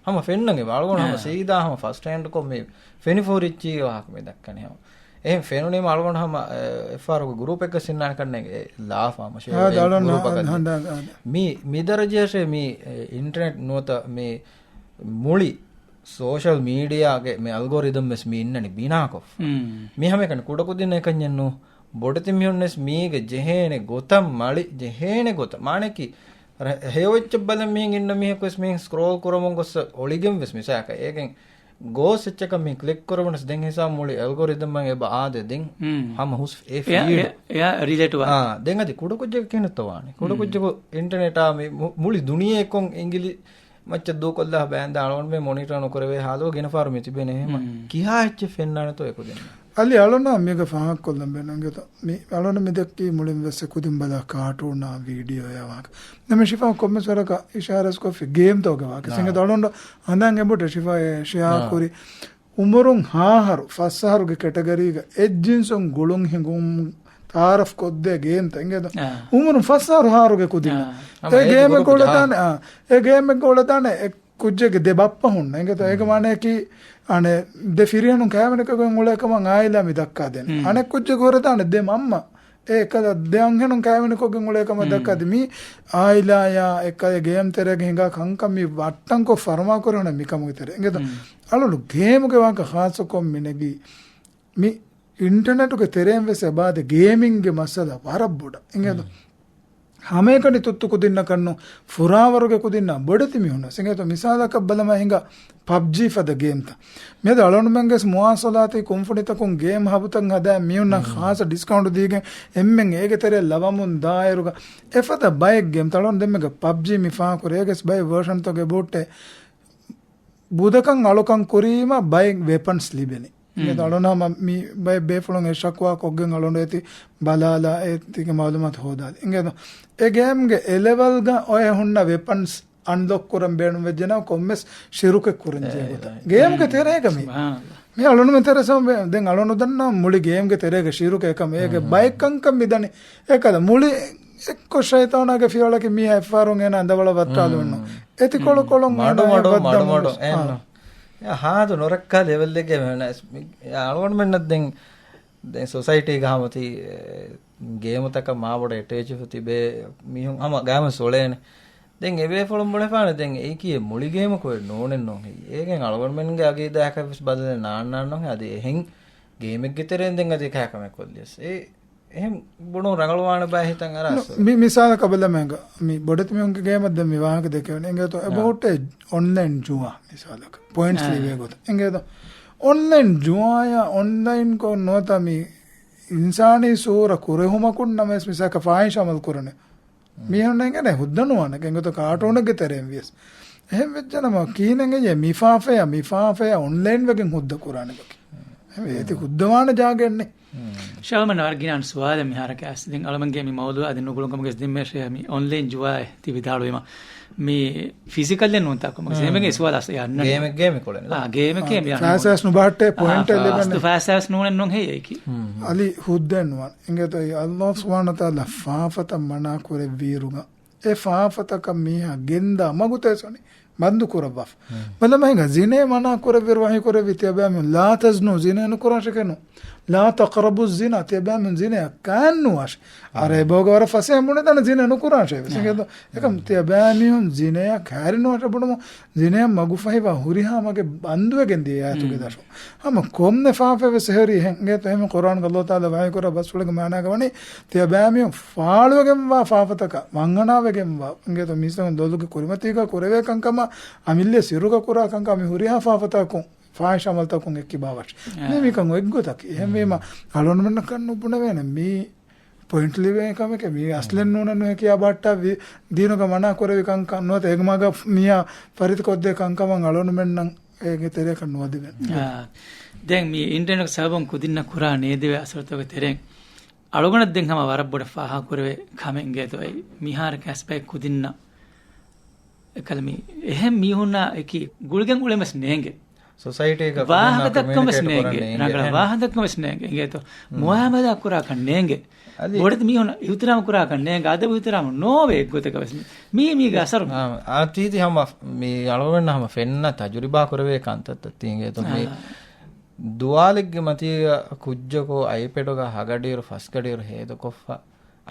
ހަމަ ފެންނަން އެބަ އަޅުގަނޑު ހަމަ ސީދާ ހަމަ ފަސްޓް ހޭންޑްކޮށް މި ފެނިފޯރިއްޗީގެ ވާހަކަ މި ދައްކަނީ ހަމަ. އެހެން ފެނުނީމަ އަޅުގަނޑު ހަމަ، އެ، އެއްފަހަރުގެ ގްރޫޕެއްގަ ސިންނާނެ ކަންނޭނގެ ލާފަ ހަމަ ޝޭވެ އާދަ އަޅަން ގްރޫޕަކަށް ހަނދާން އާދަ. މި، މި ދަރަޖަޔަށޭ މި، އެ، އިންޓަރނެޓް ނުވަތަ މި މުޅި ސޯޝަލް މީޑިއާގެ މި އަލްގޯރިދަމް ވެސް މި އިންނަނީ ބިނާކޮށް. މި ހަމައެކަނި ކުޑަކުދިން އެކަންޏެއްނު ބޮޑެތި މީހުންނެސް މީގެ ޖެހޭނެ ގޮތަށް މަޅި ޖެހޭނެ ގޮތަށް. މާނައަކީ، ރ-، ހެޔޮއެއްޗެއް ބަލަން މިހެން އިންނަ މީހަކު ވެސް މިހެން ސްކްރޯލް ކުރަމުން ގޮއްސަ އޮޅިގެން ވެސް މިސާކަށް އޭގެން ގޯސް އެއްޗަކަށް މި ކްލިކް ކުރަމުން ވެސް ދެން ހިސާބު މުޅި އެލްގޯރިދަމަށް އެބަ އާދެ ދެން ހަމަ ހުސް އެ ފީޑް. އެ، އެ، ރިލޭޓް ވާ. އާ، ދެން އަދި ކުޑަކުއްޖަކަށް ކިހިނެއްތޯ ވާނެ؟ ކުޑަކުއްޖަކު އިންޓަރނެޓާ މި މު-، މުޅި ދުނިޔެއަކުން އިނގިލި މައްޗަށް ދޫކޮށްލާ ބައިން ދާ އަޅުގަނޑުމެން މޮނިޓަރ ނުކުރެވޭ ހާލު ގިނަފާރު މި ތިބޭނެ އެހެމަ. ކިހާ އެއްޗެއް ފެންނާނެތޯ އެކުދިން. އަލި އަޅުންނާ މީގަ ފާހަގަކޮށްލަން ބޭނުންގެތޯ؟ މި އަޅުން މި ދެއްކީ މުޅިން ވެސް އެ ކުދިން ބަލާ ކާޓޫނާ ވީޑިއޯއާ ވާހަކަ. ނަމަ ޝިފާ ކޮންމެސް ވަރަކަށް އިޝާރަސްކޮށްފި ގޭމްތޯގެ ވާހަކަ. ސިނގެ ދަޅުންޑު ހަނދާން އެބުޓެ ޝިފާ އެ ޝެއާ ކުރި. އުމުރުން ހާހަރު ފަސް އަހަރުގެ ކެޓަގަރީގަ އެއް ޖިންސުން ގުޅުން ހިނގުން ތާރަފް ކޮށްދޭ ގޭމްތައް އިނގޭތަ؟ އުމުރުން ފަސް އަހަރު ހާހަރުގެ ކުދިން. އެ ގޭމެއް ގޮޅަދާނެ، އާ، އެ ގޭމެއް ގޮޅަދާނެ އެ ކުއްޖެއްގެ ދެ ބައްޕަ ހުންނަ. އިނގޭތަ؟ އޭގެ މާނައަކީ އަނެއް ދެ ފިރިހެނުން ކައިވެނިކޮށްގެން އުޅޭ ކަމަށް އާއިލާ މި ދައްކާދޭނެ. އަނެއް ކުއްޖެއް ހުރެދާނެ ދެ މަންމަ. އެ އެކަލަ ދެ އަންހެނުން ކައިވެނިކޮށްގެން އުޅޭ ކަމަށް ދައްކާދި މި އާއިލާޔާ އެކަލޭ ގޭމް ތެރޭގަ ހިނގާ ކަންކަން މި ވައްޓަންކޮށް ފަރުމާކުރެވުނެ މިކަމުގެ ތެރޭ. އިނގޭތަ؟ އަޅުގަނޑު ގޭމުގެ ވާހަކަ ޚާއްޞަކޮށް މި ނެގީ މި އިންޓަރނެޓުގެ ތެރެއިން ވެސް އެބާދެ ގޭމިންގގެ މައްސަލަ ވަރަށް ބޮޑަށް. އިނގޭތަ؟ ހަމައެކަނި ތުއްތު ކުދިންނަކަށްނު، ފުރާވަރުގެ ކުދިންނާ ބޮޑެތި މީހުން ވެސް. އިނގޭތަ؟ މިސާލަކަށް ބަލަމާ ހިނގާ ޕަބްޖީ ފަދަ ގޭމްތައް. މިއަދު އަޅުގަނޑުމެންގެ މުވާސަލާތީ ކުންފުނިތަކުން ގޭމް ހަބުތައް ހަދާ މީހުންނަށް ޚާއްޞަ ޑިސްކައުންޓް ދީގެން އެންމެން އޭގެ ތެރެއަށް ލަވަމުން ދާއިރުގަ އެފަދަ ބައެއް ގޭމްތައް. އަޅުގަނޑު ދެންމެގަ ޕަބްޖީ މި ފާހަގަކުރޭ އޭގެސް ބައެއް ވަރޝަންތަކެއް ބޯއްޓެ ބުދަކަން އަޅުކަން ކުރީމަ ބައެއް ވެޕަންސް ލިބެނީ. އެ އަޅުނާމަ މި ބައެއް ބޭފުޅުން އެ ޝަކުވާ ކޮށްގެން އަޅުނޑު އެތި ބަލާލާ އެތިގެ މައުލޫމާތު ހޯދާލި. އިނގޭތަ؟ އެ ގޭމްގެ އެ ލެވަލްގަ އޮޔެ ހުންނަ ވެޕަންސް އަންލޮކް ކުރަން ބޭނުންވެއްޖެނަމަ ކޮންމެސް ޝިރުކެއް ކުރަން ޖެހޭ ގޮތަށް. ގޭމްގެ ތެރޭގަ މި. މި އަޅުނުމެ ތެރެ ސަމް ދެން އަޅުނު ދަންނަ މުޅި ގޭމްގެ ތެރޭގަ ޝިރުކެއް ކަމަށް އޭގެ ބައެއް ކަންކަން މި ދަނީ. އެކަލަ މުޅި އެއްކޮށް ޝައިޠާނާގެ ފިޔަވަޅަކީ މީހާ އެއްފަހަރުން އޭނާ އަނދަވަޅަށް ވައްޓާލުންނު. އެތި ކޮޅު ކޮޅުން މަޑު އޭނާ މަޑު ވައްދަމުން މަޑު މަޑު އޭނާ. އާ. އެ ހާދު ނުރައްކާލި ލެވެލްއެއްގެ މީހުން އެސް މި-، އަޅުގަނޑުމެންނަށް ދެން، ދެން ސޮސައިޓީގަ ހަމަތި، އެ، ގޭމުތަކަށް މާބޮޑަށް އެޓޭޗްވެ ތިބޭ މީހުން ހަމަ ގާމަ ސޮޅޭނެ. ދެން އެބޭފުޅުން ބުނެފާނެ ދެން އެއީކީ މުޅި ގޭމަކު ނޫނެއް ނޫން ހެއްޔޭ. އޭގެން އަޅުގަނޑުމެންގެ އަގީދާއަކަށް ވެސް ބަދަލެއް ނާންނާން ނޫން ހެއްޔޭ. އަދި އެހެން ގޭމެއްގެ ތެރެއިން ދެން އަދި އެކާ ކަމެއް ކޮށްލިޔަސް. އެ އެހެން ބުނުން ރަނގަޅުވާނެ ބައި ހިތަށް އަރާސް. ނު، މި މިސާލަކަށް ބަލަމެންގ، މި ބޮޑެތި މީހުންގެ ގޭމަށް ދެން މި ވާހަކަ ދެކެވެނީ. އެނގޭތޯ އެބަހުއްޓޭ އޮންލައިން ޖުވާ މިސާލަކަށް. ޕޮއިންޓްސް އާ. ލިބޭ ގޮތަށް. އެނގޭތޯ އޮންލައިން ޖުވާޔާ އޮންލައިންކޮށް ނުވަތަ މި އިންސާނީ ސޫރަ ކުރެހުމަކުން ނަމަވެސް މިސާލަކަށް ފާހިޝް އަމަލު ކުރަނީ. މީހުންނަށް އެނގޭނެ ހުއްދަ ނުވާނެ. އެނގޭތޯ ކާޓޫނެއްގެ ތެރެއިން ވިޔަސް. އެހެން ވެއްޖެނަމަ ކިހިނެއް އެއްޔޭ މި ފާފަޔާ، މި ފާފަޔާ އޮންލައިން ވެގެން ހުއްދަ ކުރާނެ ބަކި. އެ އޭތި ހުއްދަވާނެ ޖާގައެއްނެ. ޝަވަމަން ވަރަށް ގިނަ ސުވާލެއް މިހާރަކަށް އައިސް. ދެން އަޅުމެންގެ މި މައުޟޫޢާ އަދި ނުގުޅުންކަމުގެ ޒިންމަޔަށް މި އޮންލައިން ޖުވާއެއް ތި ވިދާޅުވީމަ. މި ފިޒިކަލް ނޫންތާކު މަގު ހުން. ސޭމެގެ ސުވާލު އަސް އެ އަންނަނީ. ގޭމެއް، ގޭމެއް ކޮޅެއް. އާ، ގޭމެކޭ މި އަންނަނީ. ފައިސާސް ނުބަހައްޓޭ ޕޮއިންޓެއް އާ، ލިބެން. ފައިސާސް ނޫނެއް ނޫން ހެއްޔޭ އެކީ. ހުން، ހުން. އަލި ހުއްދައެއް ނުވާނެ. އިނގޭތޯ އެއީ އައްލާހު ސުބްޙާނަހޫ ވަތަޢާލާ ފާފަތައް މަނާ ކުރެއްވިއިރުގަ އެ ފާފަތަކަށް މީހާ ގެންދާ މަގުތައް ވެސް ވަނީ ބަންދު ކުރައްވާފަ. ބަލަމާ ހިނގާ ޒިނޭ މަނާ ކުރެއްވިއިރު ވަޙީ ކުރެއްވީ ތިޔަބައިމީހުން ލާ ތަޒްނޫ، ޒިނޭ ނުކުރާށޭ ކެނު. ލާ ތަޤްރަބު ޒިނާ، ތިޔަބައިމީހުން ޒިނޭއަށް ކާން ނުވާށޭ. އަރަ އެބައުގަ ވަރަށް ފަސޭހަ ބުނެދާނެ ޒިނޭ ނުކުރާށޭ ވެސް. އެކަމް ތިޔަބައިމީހުން ޒިނޭއަށް ކާރި ނުވާށޭ ބުނުމު، ޒިނޭއަށް މަގުފަހިވާ ހުރިހާ މަގެއް ބަންދުވެގެން ދިޔަ އާޔަތުގެ ދަށުން. ހަމަ ކޮންމެ ފާފައެއް ވެސް އެހެރީ އެހެން. އިނގޭތޯ އެހެން ޤުރްއާންގަ ﷲ ތަޢާލާ ވަޙީކުރާ ބަސްފުޅެއްގެ މާނާގަ ވަނީ، ތިޔަބައިމީހުން ފާޅުވެގެންވާ ފާފަތަކަށް، ވަންހަނާވެގެންވާ، އިނގޭތޯ މީސްތަކުން ލޮލުގެ ކުރިމަތީގަ ކުރެވޭ ކަންކަމާ، އަމިއްލަ ސިއްރުގަ ކުރާ ކަންކަމާ، މި ހުރިހާ ފާފަތަކުން، ފާހިޝް އަމަލުތަކުން އެއްކިބާވަށި. އާ. މީ މިކަން އޮތްގޮތަކީ. އެހެންވީމަ، އަޅުގަނޑުމެންނަކަށް ނުބުނެވޭނެ މީ ޕޮއިންޓް ލިބޭ ކަމެކޭ. މީ އަސްލެއް ނޫނެއް ނުހޭ ކިޔާ ބަހައްޓާ ވި-، ދީނުގަ މަނާ ކުރެވި ކަންކަން ނުވަތަ އެ މަގަށް މީހާ ފަރިތި ކޮށްދޭ ކަންކަމަށް އަޅުގަނޑުމެންނަށް އޭގެ ތެރެއަކަށް ނުވަދެވޭނެ. އާ، ދެން މި އިންޓަރނެޓް ސަބަބުން ކުދިންނަށް ކުރާ ނޭދެވޭ އަސަރުތަކުގެ ތެރެއިން އަޅުގަނޑަށް ދެން ހަމަ ވަރަށް ބޮޑަށް ފާހަގަކުރެވޭ ކަމެއް އިނގޭތޯ އެއީ. މިހާރަކަށް އައިސް ބައެއް ކުދިންނަށް އެކަލަ މި އެހެން މީހުންނާ އެކީ ގުޅިގެން އުޅެން ވެސް ނޭނގެ. ސޮސައިޓީގަ ވާހަކަ ކުދިންނާ ދައްކަން ވެސް ކޮމިއުނިކޭޓް ނޭނގެ. ކުރަން ރަނގަޅަށް ނޭނގެ. ވާހަކަ ދައްކަން ވެސް ނޭނގެ. އިނގޭތޯ. ހުން. މުއާމަލާ ކުރާ ކަން ނޭނގެ. އަދި ބޮޑެތި މީހުން އިހުތިރާމް ކުރާކަށް ނޭނގެ، އަދަބު އިހުތިރާމް ނޯވޭ އެއްގޮތަކަށް ވެސް. މީ، މީގެ އަސަރު. އާ، އާ، ތީތި ހަމަ މި އަޅުގަނޑަށް ހަމަ ފެންނަ ތަޖުރިބާ ކުރެވޭ ކަންތައްތައް ތީނގޭތޯ މި އާ. ދުވާލެއްގެ މަތީގަ ކުއްޖަކު އައިޕެޑުގަ ހަގަޑިއިރު ފަސްގަޑިއިރު ހޭދަކޮށްފަ.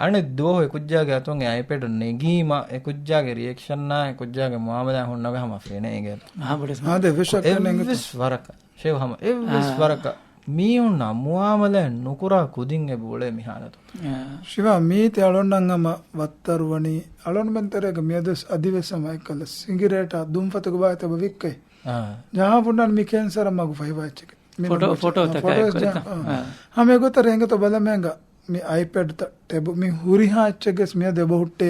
އަނެއް ދުވަހު އެ ކުއްޖާގެ އަތުން އެ އައިޕެޑު ނެގީމަ އެ ކުއްޖާގެ ރިއެކްޝަންއާ އެ ކުއްޖާގެ މުއާމަލާ ހުންނަވަ ހަމަ ފެނޭ އިނގޭތޯ. އާ، ބޮޑެތި އާދެ، ވެސް އެއްވެސް ވަރަކަށް. ޝެވް ހަމަ އެއްވެސް އާ. ވަރަކަށް މީހުންނާ މުއާމަލާތް ނުކުރާ ކުދިން އެބަ އުޅޭ މި ހާލަތު. އާ. ޝިވާ މީތި އަޅުންނަށް ހަމަ ވައްތަރުވަނީ އަޅުންމެން ތެރޭގަ މިއަދުވެސް އަދިވެސް ހަމަ އެއްކަލަ ސިނގިރޭޓާ ދުންފަތުގެ ބާއްތަ އެބަ ވިއްކައި. އާ. ޖަހާފުންނަން މި ކެންސަރަށް މަގު ފަހިވާ އެއްޗެކޭ. މި ފޮޓޯ، ނަމަ ފޮޓޯ ތަކާ ފޮޓޯ އެއްކޮށް ޖަ-، އެތަ؟ އާ. އާ. ހަމަ އެގޮތަށް އެނގޭތޯ ބަލަމޭނގަ މި އައިޕެޑްތައް ޓެބު މި ހުރިހާ އެއްޗެއްގެސް މިއަދު އެބަ ހުއްޓޭ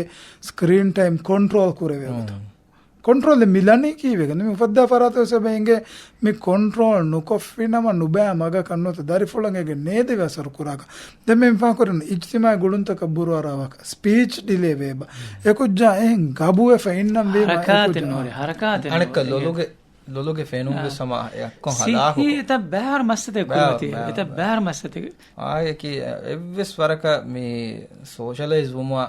ސްކްރީން ޓައިމް ކޮންޓްރޯލް ކުރެވޭ ގޮތަށް. ކޮންޓްރޯލެއް މި ލަނީ ކީއްވެގެން؟ މި އުފައްދާ ފަރާތަށް ވެސް އެބަ އެނގޭ މި ކޮންޓްރޯލް ނުކޮށްފިނަމަ ނުބައި މަގަކަށް ނުވަތަ ދަރިފުޅަށް އޭގެ ނޭދެވޭ އަސަރު ކުރާކަށް. ދެން މި މިފާކުރިން އިޖްތިމާޢީ ގުޅުންތަކަށް ބުރުއަރާވާކަށް ސްޕީޗް ޑިލޭ ވޭބަ. އެކުއްޖާ އެހެން ގަބުވެފަ އިންނަން ވީމަ ހަރަކާތެއް އެކުއްޖާ ނޫރެ، ހަރަކާތެއް އަނެއްކަ ނޫރެ. ލޮލުގެ، ލޮލުގެ ފެނުން ވެސް ހަމަ އެއަށްކޮށް ހަލާކު. އެތައް ބައިވަރު މައްސަތެއް ބައިވަރު، ކުރިމަތި. ބައިވަރު، އެތައް ބައިވަރު. ބައިވަރު މައްސަތެއް. އާއެކީ އެއްވެސް ވަރަކަށް މި ސޯޝަލައިޒް ވުމާ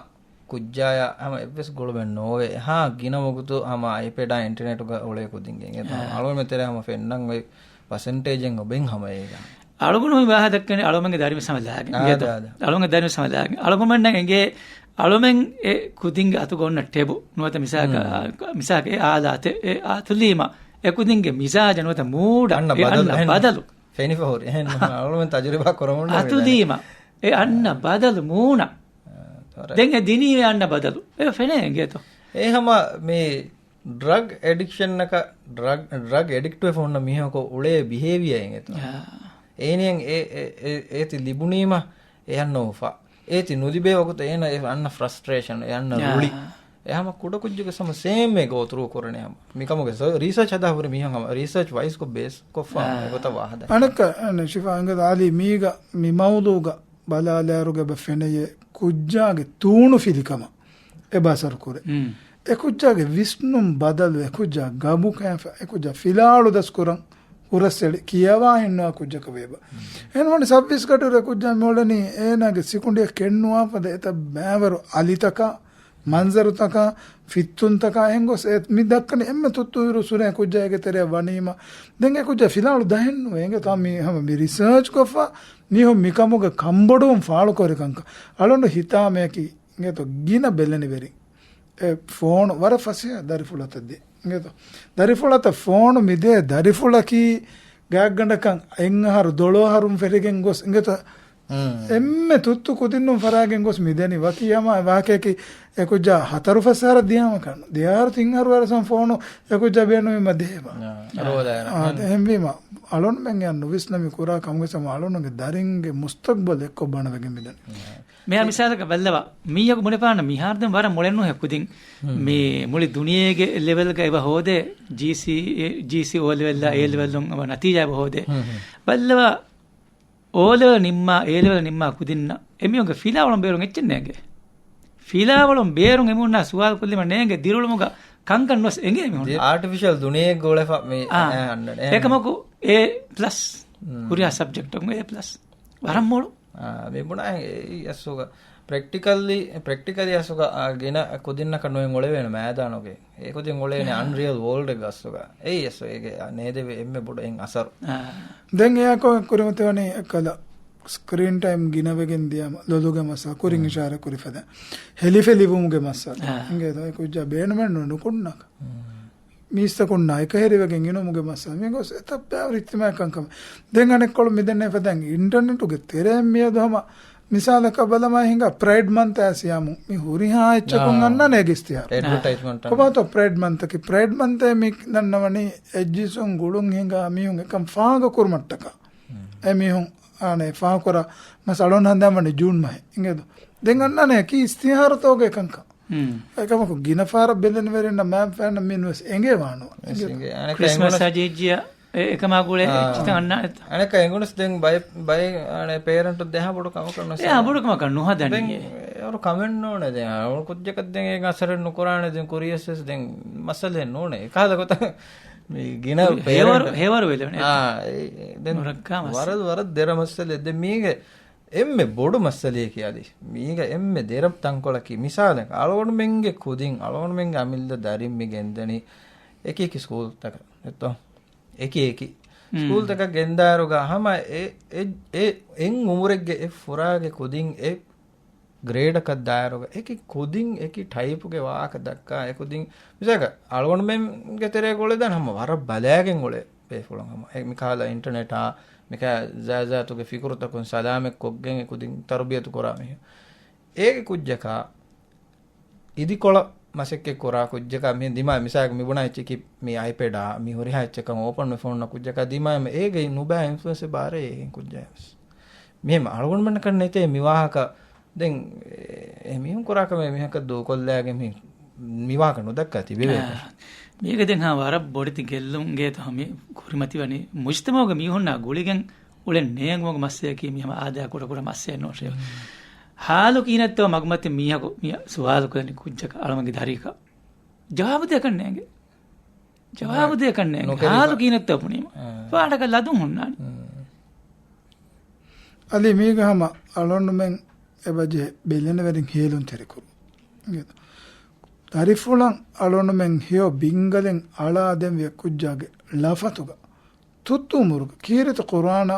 ކުއްޖާޔާ ހަމަ އެއްވެސް ގުޅުމެއް ނޯވޭ. އެހާ ގިނަ ވަގުތު ހަމަ އައިޕެޑާ އިންޓަރނެޓުގަ އުޅޭ ކުދިންގެ އިނގޭތޯ. އާ. އަޅުގަނޑުމެން ތެރޭ ހަމަ ފެންނަން އޮތް ޕަސެންޓޭޖެއް އޮ ބެން ހަމަ އޭގަ. އަޅުގަނޑު މި ވާހަކަ ދައްކަނީ އަޅުގަނޑުގެ ދަރިމަ ސަމަލާގެން އާ، އިނގޭތޯ. ދާ، ދާ. އަޅުގަނޑުގެ ދަރިމަ ސަމަލާގެން. އަޅުގަނޑުމެންނަށް އެނގޭ އަޅުމެން އެ ކުދިންގެ އަތުގަ އޮންނަ ޓެބު ނުވަތަ މިސާލަކަށް، ހުން. އާ، މިސާލަކަށް އެ އާލާތެއް އެ އަތުލީމަ އެ ކުދިންގެ މިޒާޖަށް ނުވަތަ މޫޑަށް އަންނަ އެ ބަދަލު އަންނަ އެހެން. ބަދަލު. ފެނިފަ ހުރި. އެހެން ނޫން. އަޅުމެން ތަޖުރިބާ ކުރަމުން ނޫން އަތުލީމަ އެ އަންނަ ބަދަލު މޫނަށް. އާ، ތޮރެ. ދެން އެ ދިނީ އެ އަންނަ ބަދަލު. އެ ފެނޭ އިނގޭތޯ. އެ ހަމަ މި ޑްރަގް އެޑިކްޝަންއަކަށް، ޑްރަގް، ޑްރަގް އެޑިކްޓްވެފަ ހުންނަ މީހަކު އުޅޭ ބިހޭވިއަރ އިނގޭތޯ. އާ. އޭނިއަށް އެ، އެ، އެ، އޭތި ލިބުނީމަ އެ އަންނަ އުފާ. އޭތި ނުލިބޭ ވަގުތު އޭނަ އެ އަންނަ ފްރަސްޓްރޭޝަން، އެ އަންނަ އާ. ރުޅި. އެ ހަމަ ކުޑަ ކުއްޖުގެ ހަމަ ސޭމް އެ ގޯތުރޫ ކުރަނީ ހަމަ. މިކަމުގެ ސަ-، ރީސަރޗް ހަދާ ހުރި މީހުން ހަމަ ރީސަރޗް ވައިސްކޮށް ބޭސް ކޮށްފަ އާ. އެގޮތަށް ވާހަކަ ދެން. އަނެއްކާ، އަނެއް ޝިފާ އިނގޭތޯ އަލީ މީގަ މި މައުޟޫގަ ބަލާލާއިރުގަ އެބަ ފެނެޔޭ ކުއްޖާގެ ތޫނުފިލިކަމަށް އެބަ އަސަރު ކުރޭ. ހުން. އެ ކުއްޖާގެ ވިސްނުން ބަދަލު، އެ ކުއްޖާ ގަބު ކައިފަ، އެ ކުއްޖާ ފިލާޅު ދަސްކުރަން ހުރަސްއެޅި ކިޔަވާ ހިންނުވާ ކުއްޖަކަށް ވޭބަ. އެހެންވަނީ ސައްބީސް ގަޑިއިރު އެ ކުއްޖާ މިއުޅެނީ އޭނާގެ ސިކުނޑިއަށް ކެތްނުވާ ފަދަ އެތައް ބައިވަރު އަލިތަކާ، މަންޒަރުތަކާ، ފިއްތުންތަކާ އެހެން ގޮސް އެ މި ދައްކަނީ އެންމެ ތުއްތު އިރު ސުރެ ކުއްޖާ އޭގެ ތެރެއަށް ވަނީމަ، ދެން އެ ކުއްޖާ ފިލާޅު ދަހެއްނުވޭ. އިނގޭތޯ މި ހަމަ މި ރިސާޗް ކޮށްފަ މީހުން މިކަމުގެ ކަންބޮޑުވުން ފާޅުކުރި ކަންކަން. އަޅުގަނޑު ހިތާމަޔަކީ އިނގޭތޯ ގިނަ ބެލެނިވެރިން އެ ފޯނު ވަރަށް ފަސޭހަ ދަރިފުޅަތަށް ދޭ. އިނގޭތޯ؟ ދަރިފުޅަތަށް ފޯނު މިދޭ ދަރިފުޅަކީ ގާތްގަނޑަކަށް އެއް އަހަރު ދޮޅު އަހަރުން ފެށިގެން ގޮސް އިނގޭތޯ؟ އެންމެ ތުއްތު ކުދިންނުން ފަރާގެން ގޮސް މިދެނީ. ވަކި ހަމަ ވާހަކައަކީ އެކުއްޖާ ހަތަރު ފަސް އަހަރަށް ދިޔާމަ ކަން. ދެ އަހަރު ތިން އަހަރު ވަރަސް ފޯނު އެކުއްޖާ ބޭނުމީމަ ދޭބާ. އާ، އެހެންވީމަ، އަޅުންމެން އެ ނުވިސްނަމި ކުރާ ކަމުގެ ސަމަ އަޅުންގެ ދަރިންގެ މުސްތަޤްބަލް އެއްކޮށް ބަނަވެގެން މިދަނީ. މިހާ މިސާލަކަށް ބައްލަވާ، މީހަކު ބުނެފާނަ މިހާރު ދެން ވަރަށް މޮޅެއް ނޫހެއް ކުދިން. މި މުޅި ދުނިޔޭގެ ލެވެލްގަ އެބަ ހޯދޭ، ޖީސީ، ޖީސީ އޯ ލެވެލްއާ އޭ ލެވެލް އެބަ ނަތީޖާ އެބަ ހޯދޭ. ބައްލަވާ، އޯ ލެވެލް ނިންމާ، އޭ ލެވެލް ނިންމާ ކުދިންނަށް އެމީހުންގެ ފިލާވަޅުން ބޭރުން އެއްޗެއް ނޭނގޭ. ފިލާވަޅުން ބޭރުން އެމީހުންނާ ސުވާލު ކޮށްލީމަ ނޭނގޭ ދިރިއުޅުމުގަ ކަންކަން ނުވެސް އެނގޭ މީހުން. އާޓިފިޝަލް ދުނިޔެއެއްގަ އުޅެފަ މި އާ. އެ އަންނަނީ. އެކަމަކު އޭ ޕްލަސް. ހުރިހާ ސަބްޖެކްޓަކުން އޭ ޕްލަސް. ވަރަށް މޮޅު. އާ، މި ބުނާ އެއީ އަސްލުގަ ޕްރެކްޓިކަލް، ޕްރެކްޓިކަލް އަސްލުގަ، އާ، ގިނަ ކުދިންނަކަށް ނުވެ އުޅެވޭނެ މައިދާނުގަ. އެ ކުދިން އުޅޭނެ އާ. އަންރިއަލް ވޯލްޑެއްގަ އަސްލުގަ. އެއީ އަސްލު އޭގެ ނޭދެވޭ އެންމެ ބޮޑު އެއް އަސަރު. އާ. ދެން އެއާ ކުރިމަތިވަނީ އެއްކަލަ ސްކްރީން ޓައިމް ގިނަވެގެން ދިޔަ ލޮލުގެ މައްސަލަ، ކުރިން އާ. އިޝާރާތް ކުރި ފަދަ. ހެލިފެލިވުމުގެ މައްސަލަ. އާ. އިނގޭތޯ އެ ކުއްޖާ ބޭނުމެއް ނު-، ނުކުންނަކަ. މީސްތަކުންނާ އެކަހެރިވެގެން އިނުމުގެ މައްސަލަ. މި ގޮސް އެތައް ބައިވަރު އިޖްތިމާޢީ ކަންކަމެއް. ދެން އަނެއްކޮޅު މިދެންނެވި ފަދައިން އިންޓަރނެޓުގެ ތެރެއިން މިއަދު ހަމަ މިސާލަކަށް ބަލަމާ ހިނގާ ޕްރައިޑް މަންތަށް އައިސް ޔާމު މި ހުރިހާ އެއްޗަކުން އާ. އަންނާނެ އޭގެ އިސްތިހާރު. އެޑްވަޓައިޒްމަންޓް ކޮބާތޯ ޕްރައިޑް މަންތަކީ؟ ޕްރައިޑް މަންތޭ މި ދަންނަވަނީ އެއްޖިންސުން ގުޅުން ހިނގާ މީހުން އެކަން ފާހަގަ ކުރުމަށްޓަކާ. އެމީހުން އާނެ ފާހަގަކުރާ މަސް އަޅުން ހަނދާންވަނީ ޖޫން މަހެއް. އިނގޭތޯ؟ ދެން އަންނާނެ އެކީ އިސްތިހާރުތޯގެ ކަންކަން. އެކަމަކު ގިނަ ފަހަރަށް ބެލެނިވެރިންނަށް މާތް ފަހަރަށް މި ނުވެސް އެނގޭ ވާނު. އެނގޭތޯ؟ އަނެއްކާ ކްރިސްމަސް އެނގުނަސް ހަޖީއްޖިއަށް އެ-، އެކަމާ ގުޅޭ އާ. އެއްޗިތައް އަންނާނެތަ؟ އަނެއްކާ އެނގުނަސް ދެން ބައެއް، ބައެއް އަނެއް ޕޭރެންޓު ދެހާ ބޮޑު ކަމަކަށް ނުސާ. އެހާ ބޮޑު ކަމަކަށް ނުހަދަނީ. ދެން އެ އަރު ކަމެއް ނޫނޭ. ދެން އަރު ކުއްޖަކަށް ދެން އޭގެ އަސަރެއް ނުކުރާނެ. ދެން ކުރިޔަސް ވެސް ދެން މައްސަލައެއް ނޫނޭ. އެކަހަލަ ގޮތަށް މި ގިނަ ހޭވަރު، ޕޭރެންޓް ހޭވަރު ވެލެވެނެ. އާ، އެ-، އެ-، ދެން ނުރައްކާ މައްސަލަ. ވަރަށް، ވަރަށް ދެރަ މައްސަލައެއް. ދެން މީގެ އެންމެ ބޮޑު މައްސަލައަކީ އަދި މީގަ އެންމެ ދެރަ ތަންކޮޅަކީ، މިސާލަކަށް، އަޅުގަނޑުމެންގެ ކުދިން، އަޅުގަނޑުމެންގެ އަމިއްލަ ދަރިން މި ގެންދަނީ އެކި އެކި ސްކޫލްތަކަށް ނެތޯ؟ އެކި އެކި ސްކޫލްތަކަށް ގެންދާއިރުގަ ހަމަ އެ، އެ، އެ، އެއް އުމުރެއްގެ އެއް ފުރާގެ ކުދިން އެ ގްރޭޑަކަށް ދާއިރުގަ އެކި ކުދިން އެކި ޓައިޕުގެ ވާހަކަ ދައްކާ އެ ކުދިން، މިސާލަކަށް އަޅުގަނޑުމެންގެ ތެރޭގަ އުޅެދާނެ ހަމަ ވަރަށް ބަލާގެން އުޅޭ ބޭފުޅުން ހަމަ. އެ މިކަހަލަ އިންޓަނެޓާ، މިކަހަލަ ޒާތްޒާތުގެ ފިކުރުތަކުން ސަލާމަތް ކޮށްގެން އެ ކުދިން ތަރުބިޔަތު ކުރާ މީހުން. އޭގެ ކުއްޖަކާ އިދިކޮޅަށް މަސައްކަތް ކުރާ ކުއްޖަކާ މި ދިމާ މިސާލަކަށް މި ބުނާ އެއްޗަކީ މި އައިޕެޑާ، މި ހުރިހާ އެއްޗަކަށް އޯޕަންވެފަ ހުންނަ ކުއްޖަކާ ދިމާ އޭގެ ނުބައި އިންފްލުއެންސެއް ބާރޭ އެހެން ކުއްޖާ ވެސް. މިހެން އަޅުގަނޑުމެންނަކަށް ނެތޭ މި ވާހަކަ. ދެން އެ މީހުން ކުރާ ކަމެއް މީހަކަށް ދޫކޮށްލާގެން މި މި ވާހަކަ ނުދައްކާ ތިބެވޭ. އާ، މީގެ ދެން ހާ ވަރަށް ބޮޑެތި ގެއްލުން ގޭތޯ މި ކުރިމަތިވަނީ މުޖްތަމައުގެ މީހުންނާ ގުޅިގެން އުޅެން ނޭނގުމުގެ މައްސަލައަކީ މި ހަމަ އާދަޔާ ކުޑަ ކުޑަ މައްސަލައެއް ނޫން. ހާލު ކިހިނެއްތޯ މަގުމަތިން މީހަކު މި ސުވާލު ކުރަނީ ކުއްޖަކަށް އަޅުމަގެ ދަރިކަށް ޖަވާބު ދޭކަށް ނޭނގެ. ޖަވާބު ދޭކަށް ނޭނގެ. ނުކެރިފަ. ހާލު ކިހިނެއްތޯ ބުނީމަ. އާ. ފާޑަކަށް ލަދުން ހުންނާނެ. އާ. އަލީ މީގަ ހަމަ އަޅުގަނޑުމެން އެބަޖެހޭ ބެލެނިވެރިން ހޭލުންތެރިކުރުން. ދަރިފުޅަށް އަޅުގަނޑުމެން ހެޔޮ ބިންގަލެއް އަޅާދެންވި އެ ކުއްޖާގެ ލަފަތުގަ ތުއްތު އުމުރުގަ ކީރިތި ޤުރުއާނާ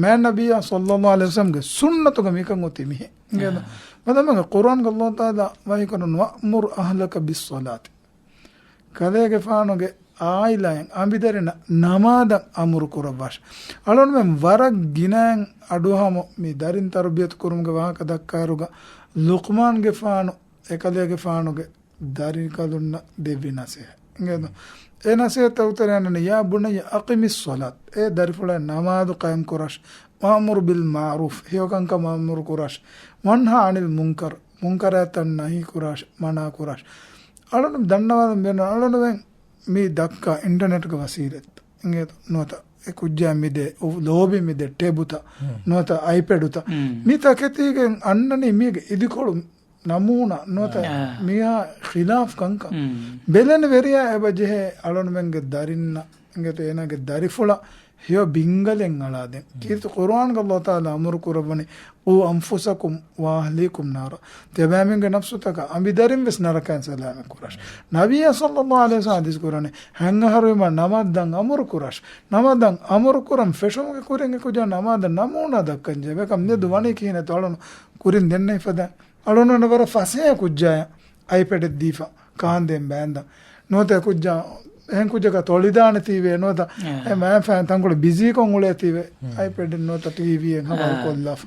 މާތް ނަބިއްޔާ ޞައްލައްލާހު ޢަލައިހި ވަސައްލަމްގެ ސުންނަތުގަ މިކަން އޮތީ މިހެން. އާ. މަދަމަގެ ޤުރުއާންގަ ﷲ ތަޢާލާ ވަޙީކުރަން، "وَأْمُرْ أَهْلَكَ بِالصَّلَاةِ." ކަލޭގެފާނުގެ އާއިލާއިން އަނބިދަރިންނަށް ނަމާދަށް އަމުރު ކުރައްވާށި. އަޅުގަނޑުމެން ވަރަށް ގިނައިން އަޑުއަހަމު މި ދަރިން ތަރުބިޔަތު ކުރުމުގެ ވާހަކަ ދައްކާއިރުގަ ލުޤްމާންގެފާނު އެކަލޭގެފާނުގެ ދަރިކަލުންނަށް ދެއްވި ނަސޭހަތް. އިނގޭތޯ؟ އެ ނަސޭހަތް އުތަރެއް އަންނަނީ، "يَا بُنَيَّ أَقِمِ الصَّلَاةَ." އޭ ދަރިފުޅާ ނަމާދު ޤާއިމް ކުރާށި. "وَأْمُرْ بِالْمَعْرُوفِ." ހެޔޮކަންކަމަށް އަމުރު ކުރާށި. "وَانْهَ عَنِ الْمُنْكَرِ." މުންކަރާތައް ނަހީ ކުރާށި، މަނާ ކުރާށި. އަޅުނު ދަންނަވާލަން ބޭނުން އަޅުނުވެން މި ދައްކާ އިންޓަނެޓްގެ ވަސީލަތްތައް. އިނގޭތޯ؟ ނުވަތަ އެ ކުއްޖާ މިދޭ އު-، ލޯބި މިދޭ ޓެބުތައް، ނުވަތަ އައިޕެޑުތައް. މި ތަކެތީގެން އަންނަނީ މީގެ އިދިކޮޅު ނަމޫނާ ނުވަތަ އާ. މިހާ ޚިލާފް ކަންކަން. ބެލެނިވެރިޔާ އެބަ ޖެހޭ އަޅުނުމެންގެ ދަރިންނަށް އިނގޭތޯ އޭނާގެ ދަރިފުޅަށް ހެޔޮ ބިންގަލެއް އަޅާދެން. ކީރިތި ޤުރުއާންގަ ﷲ ތަޢާލާ އަމުރު ކުރައްވަނީ، "قُوا أَنْفُسَكُمْ وَأَهْلِيكُمْ نَارًا." ތިޔަބައިމީހުންގެ ނަފްސުތަކާ އަނބިދަރިން ވެސް ނަރަކައިން ސަލާމަތް ކުރާށި. ނަބިއްޔާ ޞައްލައްލާހު ޢަލައިހި ވަސައްލަމް ޙަދީޘް ކުރަނީ، ހަތް އަހަރުވީމަ ނަމާދަށް އަމުރު ކުރާށި. ނަމާދަށް އަމުރު ކުރަން ފެށުމުގެ ކުރިން އެ ކުއްޖާ ނަމާދަށް ނަމޫނާ ދައްކަން ޖެހޭ. އެކަމަކު މިއަދު ވަނީ ކިހިނެއްތޯ އަޅުނު ކުރިން ދެންނެވި ފަދަ އަޅުނު ވަރަށް ފަސޭހަ ކުއްޖާއެއް. އައިޕެޑެއް ދީފަ ކާންދޭން ބޭންދަ. ނުވަތަ ކުއްޖާ އެހެން ކުއްޖަކަށް ތޮޅިދާނެތީވެ ނުވަތަ އެ މައިންފައިން ތަންކޮޅެއް ބިޒީކޮށް އުޅޭތީވެ. އައިޕެޑެއް ނުވަތަ ޓީވީއެއް ހަވާލު ކޮށްލާފަ.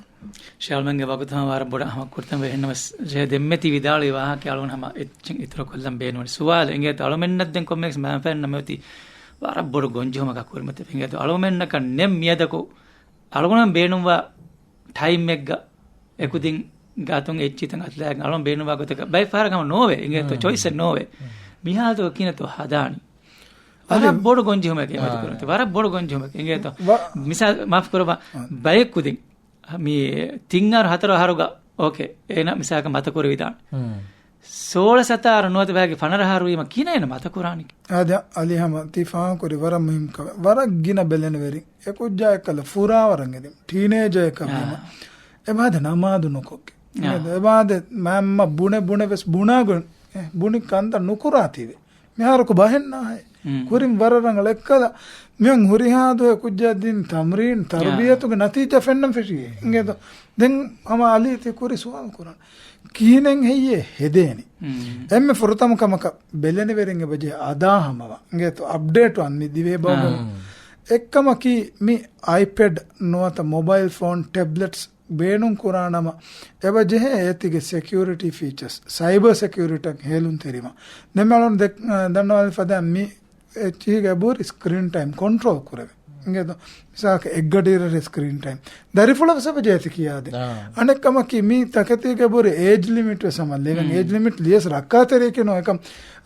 ޝާލްމެންގެ ވަގުތު ހަމަ ވަރަށް ބޮޑަށް ހަމަ ކުރިތަން ވެހެންނަމަސް ޖެހޭ ދެންމެ ތި ވިދާޅުވި ވާހަކަ އަޅުގަނޑު ހަމަ އެއްޗެއް އިތުރު ކޮށްލަން ބޭނުންވަނީ. ސުވާލު އިނގޭތޯ އަޅުމެންނަށް ދެން ކޮންމެއަކަސް މައިންފައިންނަށް މިއޮތީ ވަރަށް ބޮޑު ގޮންޖެހުމަކާ ކުރިމަތި އިނގޭތޯ އަޅުމެންނަކަށް ނެތް މިއަދަކު އަޅުގަނޑު ބޭނުންވާ ޓައިމެއްގަ އެކުދިން ގާތުން އެއްޗިތައް އަތުލާގެން އަޅުން ބޭނުންވާ ގޮތަކަށް ބައެއް ފަހަރަކަށް ހަމަ ނޯވޭ އިނގޭތޯ ޗޮއިސެއް ނޯވޭ. މިހާލު ކިނަތޯ ހަދާނީ. ވަރަށް ބޮޑު ގޮންޖެހުމެއް އެމަތި ކުރަންތެ. ވަރަށް ބޮޑު ގޮންޖެހުމެއް އިނގޭތޯ. މިސާ މާފް ކުރަބާ. ބައެއް ކުދިން މި ތިން އަހަރު ހަތަރު އަހަރުގަ އޯކޭ އޭނަ މިސާލަކަށް މަތަކުރެވިދާނެ. ސޯޅަ ސަތާރަ ނުވަތަ ބައިގެ ފަނަރަ އަހަރު ވީމަ ކިހިނެއް އޭނަ މަތަކުރާނީ؟ އާދެ، އަލީ ހަމަ ތި ފާހަގަކުރި ވަރަށް މުހިންމު ކަމެއް. ވަރަށް ގިނަ ބެލެނިވެރިން އެ ކުއްޖާ އެއްކަލަ ފުރާވަރަށް އެދި ޓީނޭޖަރ އެއްކަށް ވީމަ އެބާދެ ނަމާދު ނުކޮށްގެ. އެބާދެ މައްމަ ބުނެ ބުނެ ވެސް ބުނާގޮތް ބުނި ކަންތައް ނުކުރާތީވެ. މިހާރަކު ބަހެއް ނާހޭ. ކުރިން ވަރަށް ރަނގަޅު އެއްކަލަ މިއޮން ހުރިހާ ދުވެ ކުއްޖާ ދިން ތަމްރީން ތަރުބިޔަތުގެ ނަތީޖާ ފެންނަން ފެށިއޭ. އިނގޭތޯ؟ ދެން ހަމަ އަލީ ތި ކުރި ސުވާލު ކުރަން. ކިހިނެއް ހެއްޔޭ ހެދޭނީ؟ އެންމެ ފުރަތަމަ ކަމަކަށް ބެލެނިވެރިން އެބަޖެހޭ އަދާ ހަމަވާ. އިނގޭތޯ؟ އަޕްޑޭޓް ވާން މި ދިވެހި ބަހުގަ. އެއްކަމަކީ މި އައިޕެޑް ނުވަތަ މޮބައިލް ފޯން ޓެބްލެޓްސް ބޭނުން ކުރާނަމަ، އެބަ ޖެހޭ އޭތިގެ ސެކިއުރިޓީ ފީޗާސް، ސައިބަ ސެކިއުރިޓީ ހޭލުން ތެރިވާ. ދެން އަޅުން ދެ-، ދަންނަވާލި ފަދަ މި އެއްޗިހިގެ އެބަހުރި ސްކްރީން ޓައިމް ކޮންޓްރޯލް ކުރެވެ. އިނގޭތޯ؟ މިސާލަކަށް އެއްގަޑިއިރަށް ސްކްރީން ޓައިމް. ދަރިފުޅަށް ވެސް އެބަ ޖެހޭތި ކިޔާދޭ. އާ. އަނެއް ކަމަކީ މި ތަކެތީގެ އެބަހުރި އޭޖް ލިމިޓް ވެސް ހަމަ ލެވެން. އޭޖް ލިމިޓް ލިޔަސް ރައްކާތެރިއެކޭ ނޫން. އެކަމް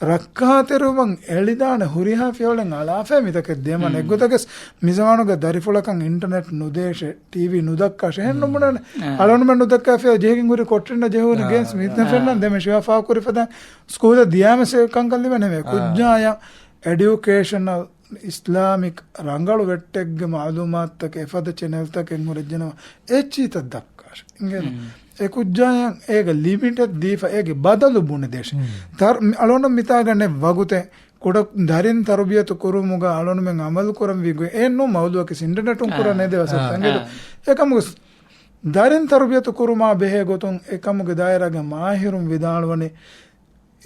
ރައްކާތެރިވުމަށް އެޅިދާނެ ހުރިހާ ފިޔަވަޅެއް އަޅާފައި މިތަކެއް ދޭމަން. އެއްގޮތަކަސް މިޒަމާނުގެ ދަރިފުޅަކަށް އިންޓަރނެޓް ނުދޭށޭ، ޓީވީ ނުދައްކާށޭ. އެހެން ނުބުނާނެ. އަޅުންމެން ނުދައްކާފިޔަ ޖެހިގެން ހުރި ކޮޓަރިންނަށް ޖެހުނު ގޭންސް މިތަން ފެންނަން ދެމެ ޝިވާ ފާކުރި ފަދަ ސްކޫލަށް ދިޔާމެސް ކަންކަން ލިބެނެމެ. ކުއްޖާޔަށް އެޑިއުކޭޝަނަލް އިސްލާމިކް ރަނގަޅު ވެއްޓެއްގެ މައުލޫމާތުތަކެއް އެފަދަ ޗެނެލްތަކެއް ހުރެއްޖެނަމަ އެއްޗިތައް ދައްކާށެ. އިނގޭތޯ؟ އެ ކުއްޖާޔަށް އޭގެ ލިމިޓެއް ދީފަ އޭގެ ބަދަލު ބުނެދޭށެ. ތަރ-، މި-، އަޅުން މިތާގަނޑެ ވަގުތެއް ކުޑަ ދަރިން ތަރުބިޔަތު ކުރުމުގަ އަޅުންމެން އަމަލު ކުރަން ވީ ގޮތް އެއްނޫ މައުލޫއަކީ ސިންޑަނެޓުން ކުރަން އެދެ ވަސަތު އެނގޭތޯ. އެކަމުގަ ދަރިން ތަރުބިޔަތު ކުރުމާ ބެހޭ ގޮތުން އެކަމުގެ ދާއިރާގެ މާހިރުން ވިދާޅުވަނީ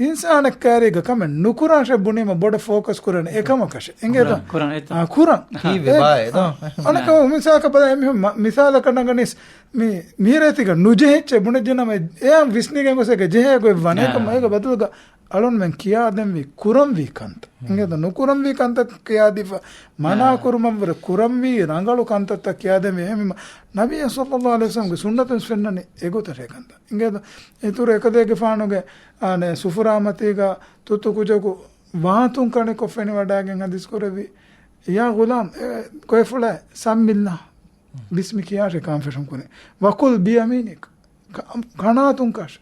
އިންސާނެއް ކާރީގަ ކަމެއް ނުކުރާށޭ ބުނީމަ ބޮޑަށް ފޯކަސް ކުރަން އެކަމަކަށެ. އިނގޭތޯ؟ ކުރަން، އެތަ. އާ، ކުރަން. ކީއްވެ ބާއޭ ދޯ؟ އަނެކަމަ މިސާލަކަށް ބަލަ އެމީހުން މަ-، މިސާލަކަށް ނަގަނީސް މި މީރޭތިގަ ނުޖެހިއްޗޭ ބުނެއްޖެނަމަ އެއާ ވިސްނިގެން ގޮސް އޭގެ ޖެހޭ ގޮތް ވަނީ. އާ. އެކަމަ އޭގެ ބަދަލުގަ އަޅުންމެން ކިޔާދެންވީ ކުރަންވީ ކަންތައް. އިނގޭތޯ؟ ނުކުރަންވީ ކަންތައް ކިޔާދީފަ މަނާ ކުރުމަށްވުރެ ކުރަންވީ ރަނގަޅު ކަންތައްތައް ކިޔާދެންވީ. އެހެންވީމަ ނަބިއްޔާ ޞައްލައްލާހު ޢަލައިހި ވަސައްލަމްގެ ސުންނަތުން ފެންނަނީ އެގޮތަށޭ ކަންތައް. އިނގޭތޯ؟ އިތުރު އެކަލޭގެފާނުގެ، އާނެ، ސުފުރާމަތީގަ ތުއްތު ކުޖަކު ވާތުން ކަނިކޮށް ފެނިވަޑައިގެން ހަދީސް ކުރެއްވި، ޔާ ޣުލާމް، އެ ކޮއެފުޅާ، ސައްމިއްލާ، ބިސްމި ކިޔާށޭ ކާންފެށުން ކުރިން. ވަކުލް ބިޔަމީނިކް، ކަ-، ކަނާތުން ކާށޭ.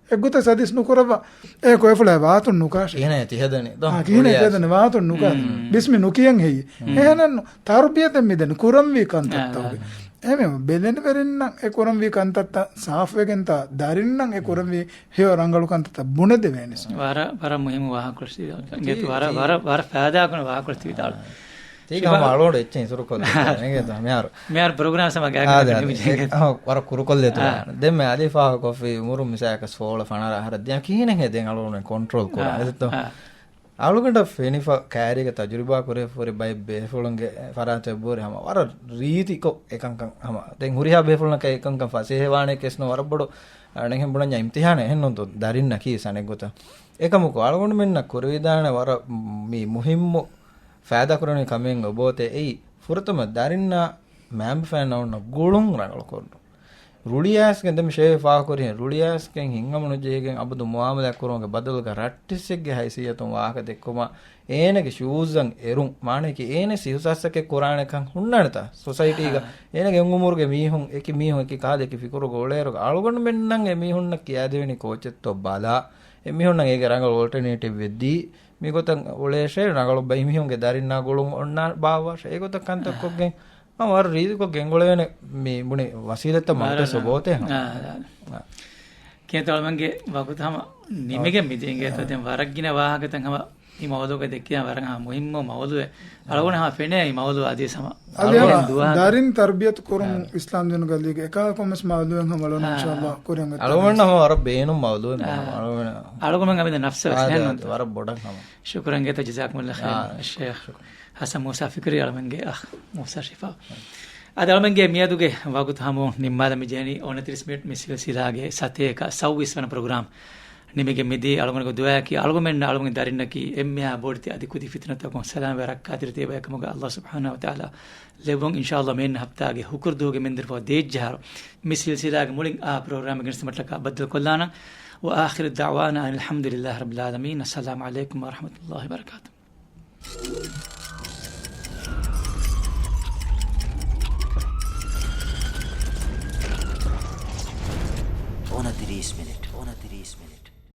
އެއްގޮތަށް ހަދީސް ނުކުރައްވާ، އޭ ކޮއެފުޅާ ވާތުން ނުކާށޭ. ކިހިނެއް ތިހަދަނީ ދޯ؟ އާ، ކިހިނެއް ތިހަދަނީ ވާތުން ނުކާ. ބިސްމި ނުކިޔަން ހެއްޔޭ؟ އެހެނެއްނު. ތަރުބިޔަތެއް މިދެން ކުރަންވީ ކަންތައްތަކުގެ. އެމެ ބެލެނިވެރިންނަށް އެ ކުރަންވީ ކަންތައްތައް ސާފުވެގެންތާ ދަރިންނަށް އެ ކުރަންވީ ހެޔޮ ރަނގަޅު ކަންތައްތައް ބުނެދެވޭނެ. ވަރަށް، ވަރަށް މުހިއްމު ވާހަކަ ކުރިސް ވިދާޅު. އިނގޭތޯ؟ ވަރަށް، ވަރަށް، ވަރަށް ފައިދާކުރަން ވާހަކަ ކުރިސް ވިދާޅު. ތީގަ ހަމަ އަޅުގަނޑު އެއްޗެއް އިތުރުކޮށްލަ އިނގޭތޯ؟ މިހާރު. މިހާރު ޕްރޮގްރާމް ސަމާ ގާތް އާ، ގާތް ދެ-، މި ޖެހިގެން. އަހަ، ވަރަށް ކުރުކޮށްލޭތޯ. ދެންމެ އަލީ ފާހަގަކޮށްފި އުމުރުން މިސާލަކަށް ސޯޅަ ފަނަރަ އަހަރަށް ދިޔަ ކިހިނެއް ހެދެން އަޅުގަނޑު ކޮންޓްރޯލް ކުރާ. އާ، އެދެތޯ؟ އާ. އަޅުގަނޑަށް ފެނިފަ ކައިރީގަ ތަޖުރިބާ ކުރެފަ ހުރި ބައެއް ބޭފުޅުންގެ ފަރާތެއް ބުރި ހަމަ ވަރަށް ރީތިކޮށް އެކަންކަން ހަމަ. ދެން ހުރިހާ ބޭފުޅުންނަކަށް އެކަންކަން ފަސޭހަވާނެ ކެސްނު ވަރަށް ބޮޑު އަނެއްހެން ބުނަންޏާ އިމްތިހާނެއް އެހެންނޫންތޯ ދަރިންނަކީ ސަނެއްގޮތަށް. އެކަމަކު އަޅުގަނޑުމެންނަށް ކުރެވިދާނެ ވަރަށް މި މުހިއްމު ފައިދާކުރަނީ ކަމެއް އޮބޯތޭ އެއީ ފުރަތަމަ ދަރިންނާ މައިންބަފައިންނަށް އޮންނަ ގުޅުން ރަނގަޅުކޮށްލުން. ރުޅިއައިސްގެން ދެން މި ޝޭވެ ފާހަގަކުރިހެން ރުޅިއައިސްގެން ހިތްހަމަނުޖެހިގެން އަބަދު މުއާމަލާތް ކުރުމުގެ ބަދަލުގަ ރައްޓެއްސެއްގެ ހައިސިއްޔަތުން ވާހަކަ ދެއްކުމަށް އޭނަގެ ޝޫޒަށް އެރުން، މާނައަކީ އޭނަ ސިހުސާސްތަކެއް ކުރާނެކަން ހުންނާނެތާ ސޮސައިޓީގަ އާ. އޭނަގެ އުމުރުގެ މީހުން އެކި މީހުން އެކި ކާލެ އެކި ފިކުރުގަ އުޅޭއިރުގަ އަޅުގަނޑުމެންނަށް އެ މީހުންނަށް ކިޔާދެވެނީ ކޯޗެއްތޯ ބަލާ، އެ މީހުންނަށް އޭގެ ރަނގަޅު އޯލްޓަނޭޓިވްއެއް ދީ، މިގޮތަށް އުޅޭށޭ ރަނގަޅު ބައި މީހުންގެ ދަރިންނާ ގުޅުން އޮންނާ ބާއްވާށޭ. އެގޮތަށް ކަންތައް ކޮށްގެން އާ، ވަރަށް ރީތިކޮށް ގެންގުޅެވޭނެ މި ބުނި ވަސީލަތްތައް ވަރަށް މަގުތައް ސޮބޯތެ ހަމަ. އާ، އާ. އާ. ކޭތަ އަޅުމެންގެ ވަގުތު ހަމަ ނިމިގެން މިދި އިނގޭތޯ. އާ. ދެން ވަރަށް ގިނަ ވާހަކަތައް ހަމަ މި މައުޟޫގަ ދެއްކިޔާ ވަރަށް މުހިއްމު މައުޟޫއެއް. އަޅުގަނޑަށް ހަމަ ފެނޭ މި މައުޟޫ އަދިވެސް ހަމަ އަދި އަޅުގަނޑު ދުވާ ދަރިން ތަރްބިޔަތު ކުރުމު އިސްލާމް ދީނުގެ ލީގެ އެކާ ކޮންމެސް މައުޟޫއެއް ހަމަ އަޅުގަނޑު އާ. އިންޝާﷲ ކުރިއަށް އޮތް އަޅުގަނޑު ހަމަ ވަރަށް ބޭނުން މައުޟޫއެއް އާ. އަޅުގަނޑު އަޅުގަނޑު ހަމަ އިން ނަފްސަށް ވެސް އާ، ނޭން އާ، ނުންތަ؟ ވަރަށް ބޮޑަށް ހަމަ. ޝުކުރަން ގޭތަ، ޖަޒާކުމުﷲ ޚައިރަން. އާ. ޝޭޚް ޝުކުރަން. ޙަސަން މޫސާ ފިކްރީ އަޅުމެންގެ އަޚް މޫސާ ޝިފާ. އާ. އަދި އަޅުމެންގެ މިއަދުގެ ވަގުތު ހަމަ ނިންމާލަން މި ޖެހެނީ އޮނަތިރީސް މިނިޓް މި ސިލްސިލާގެ ސަތޭކަ ސައުވީސް ވަނަ ޕްރޮގްރާމް. ނިމިގެން މިދީ އަޅުގަނޑުގެ ދުޢާއަކީ އަޅުގަމެންނަށް އަޅުގަނޑުގެ ދަރިންނަކީ އެންމެހާ ބޮޑެތި އަދި ކުދި ފިތުނަތަކުން ސަލާމަތްވެ ރައްކާތެރި ތިބޭ ބަޔަކަމުގަ ﷲ ސުބްޙާނަހޫ ވަތަޢާލާ ލެއްވުން. އިންޝާﷲ މިއަންނަ ހަފްތާގެ ހުކުރު ދުވަހުގެ މެންދުރުފަހު ދޭއްޖަހާރު މި ސިލްސިލާގެ މުޅިން އާ ޕްރޮގްރާމް ގެނެސްދިނުމަށްޓަކާ ބައްދަލުކޮށްލާނަން. وآخر دعوانا أن الحمد لله رب العالمين. السلام عليكم ورحمة الله وبركاته.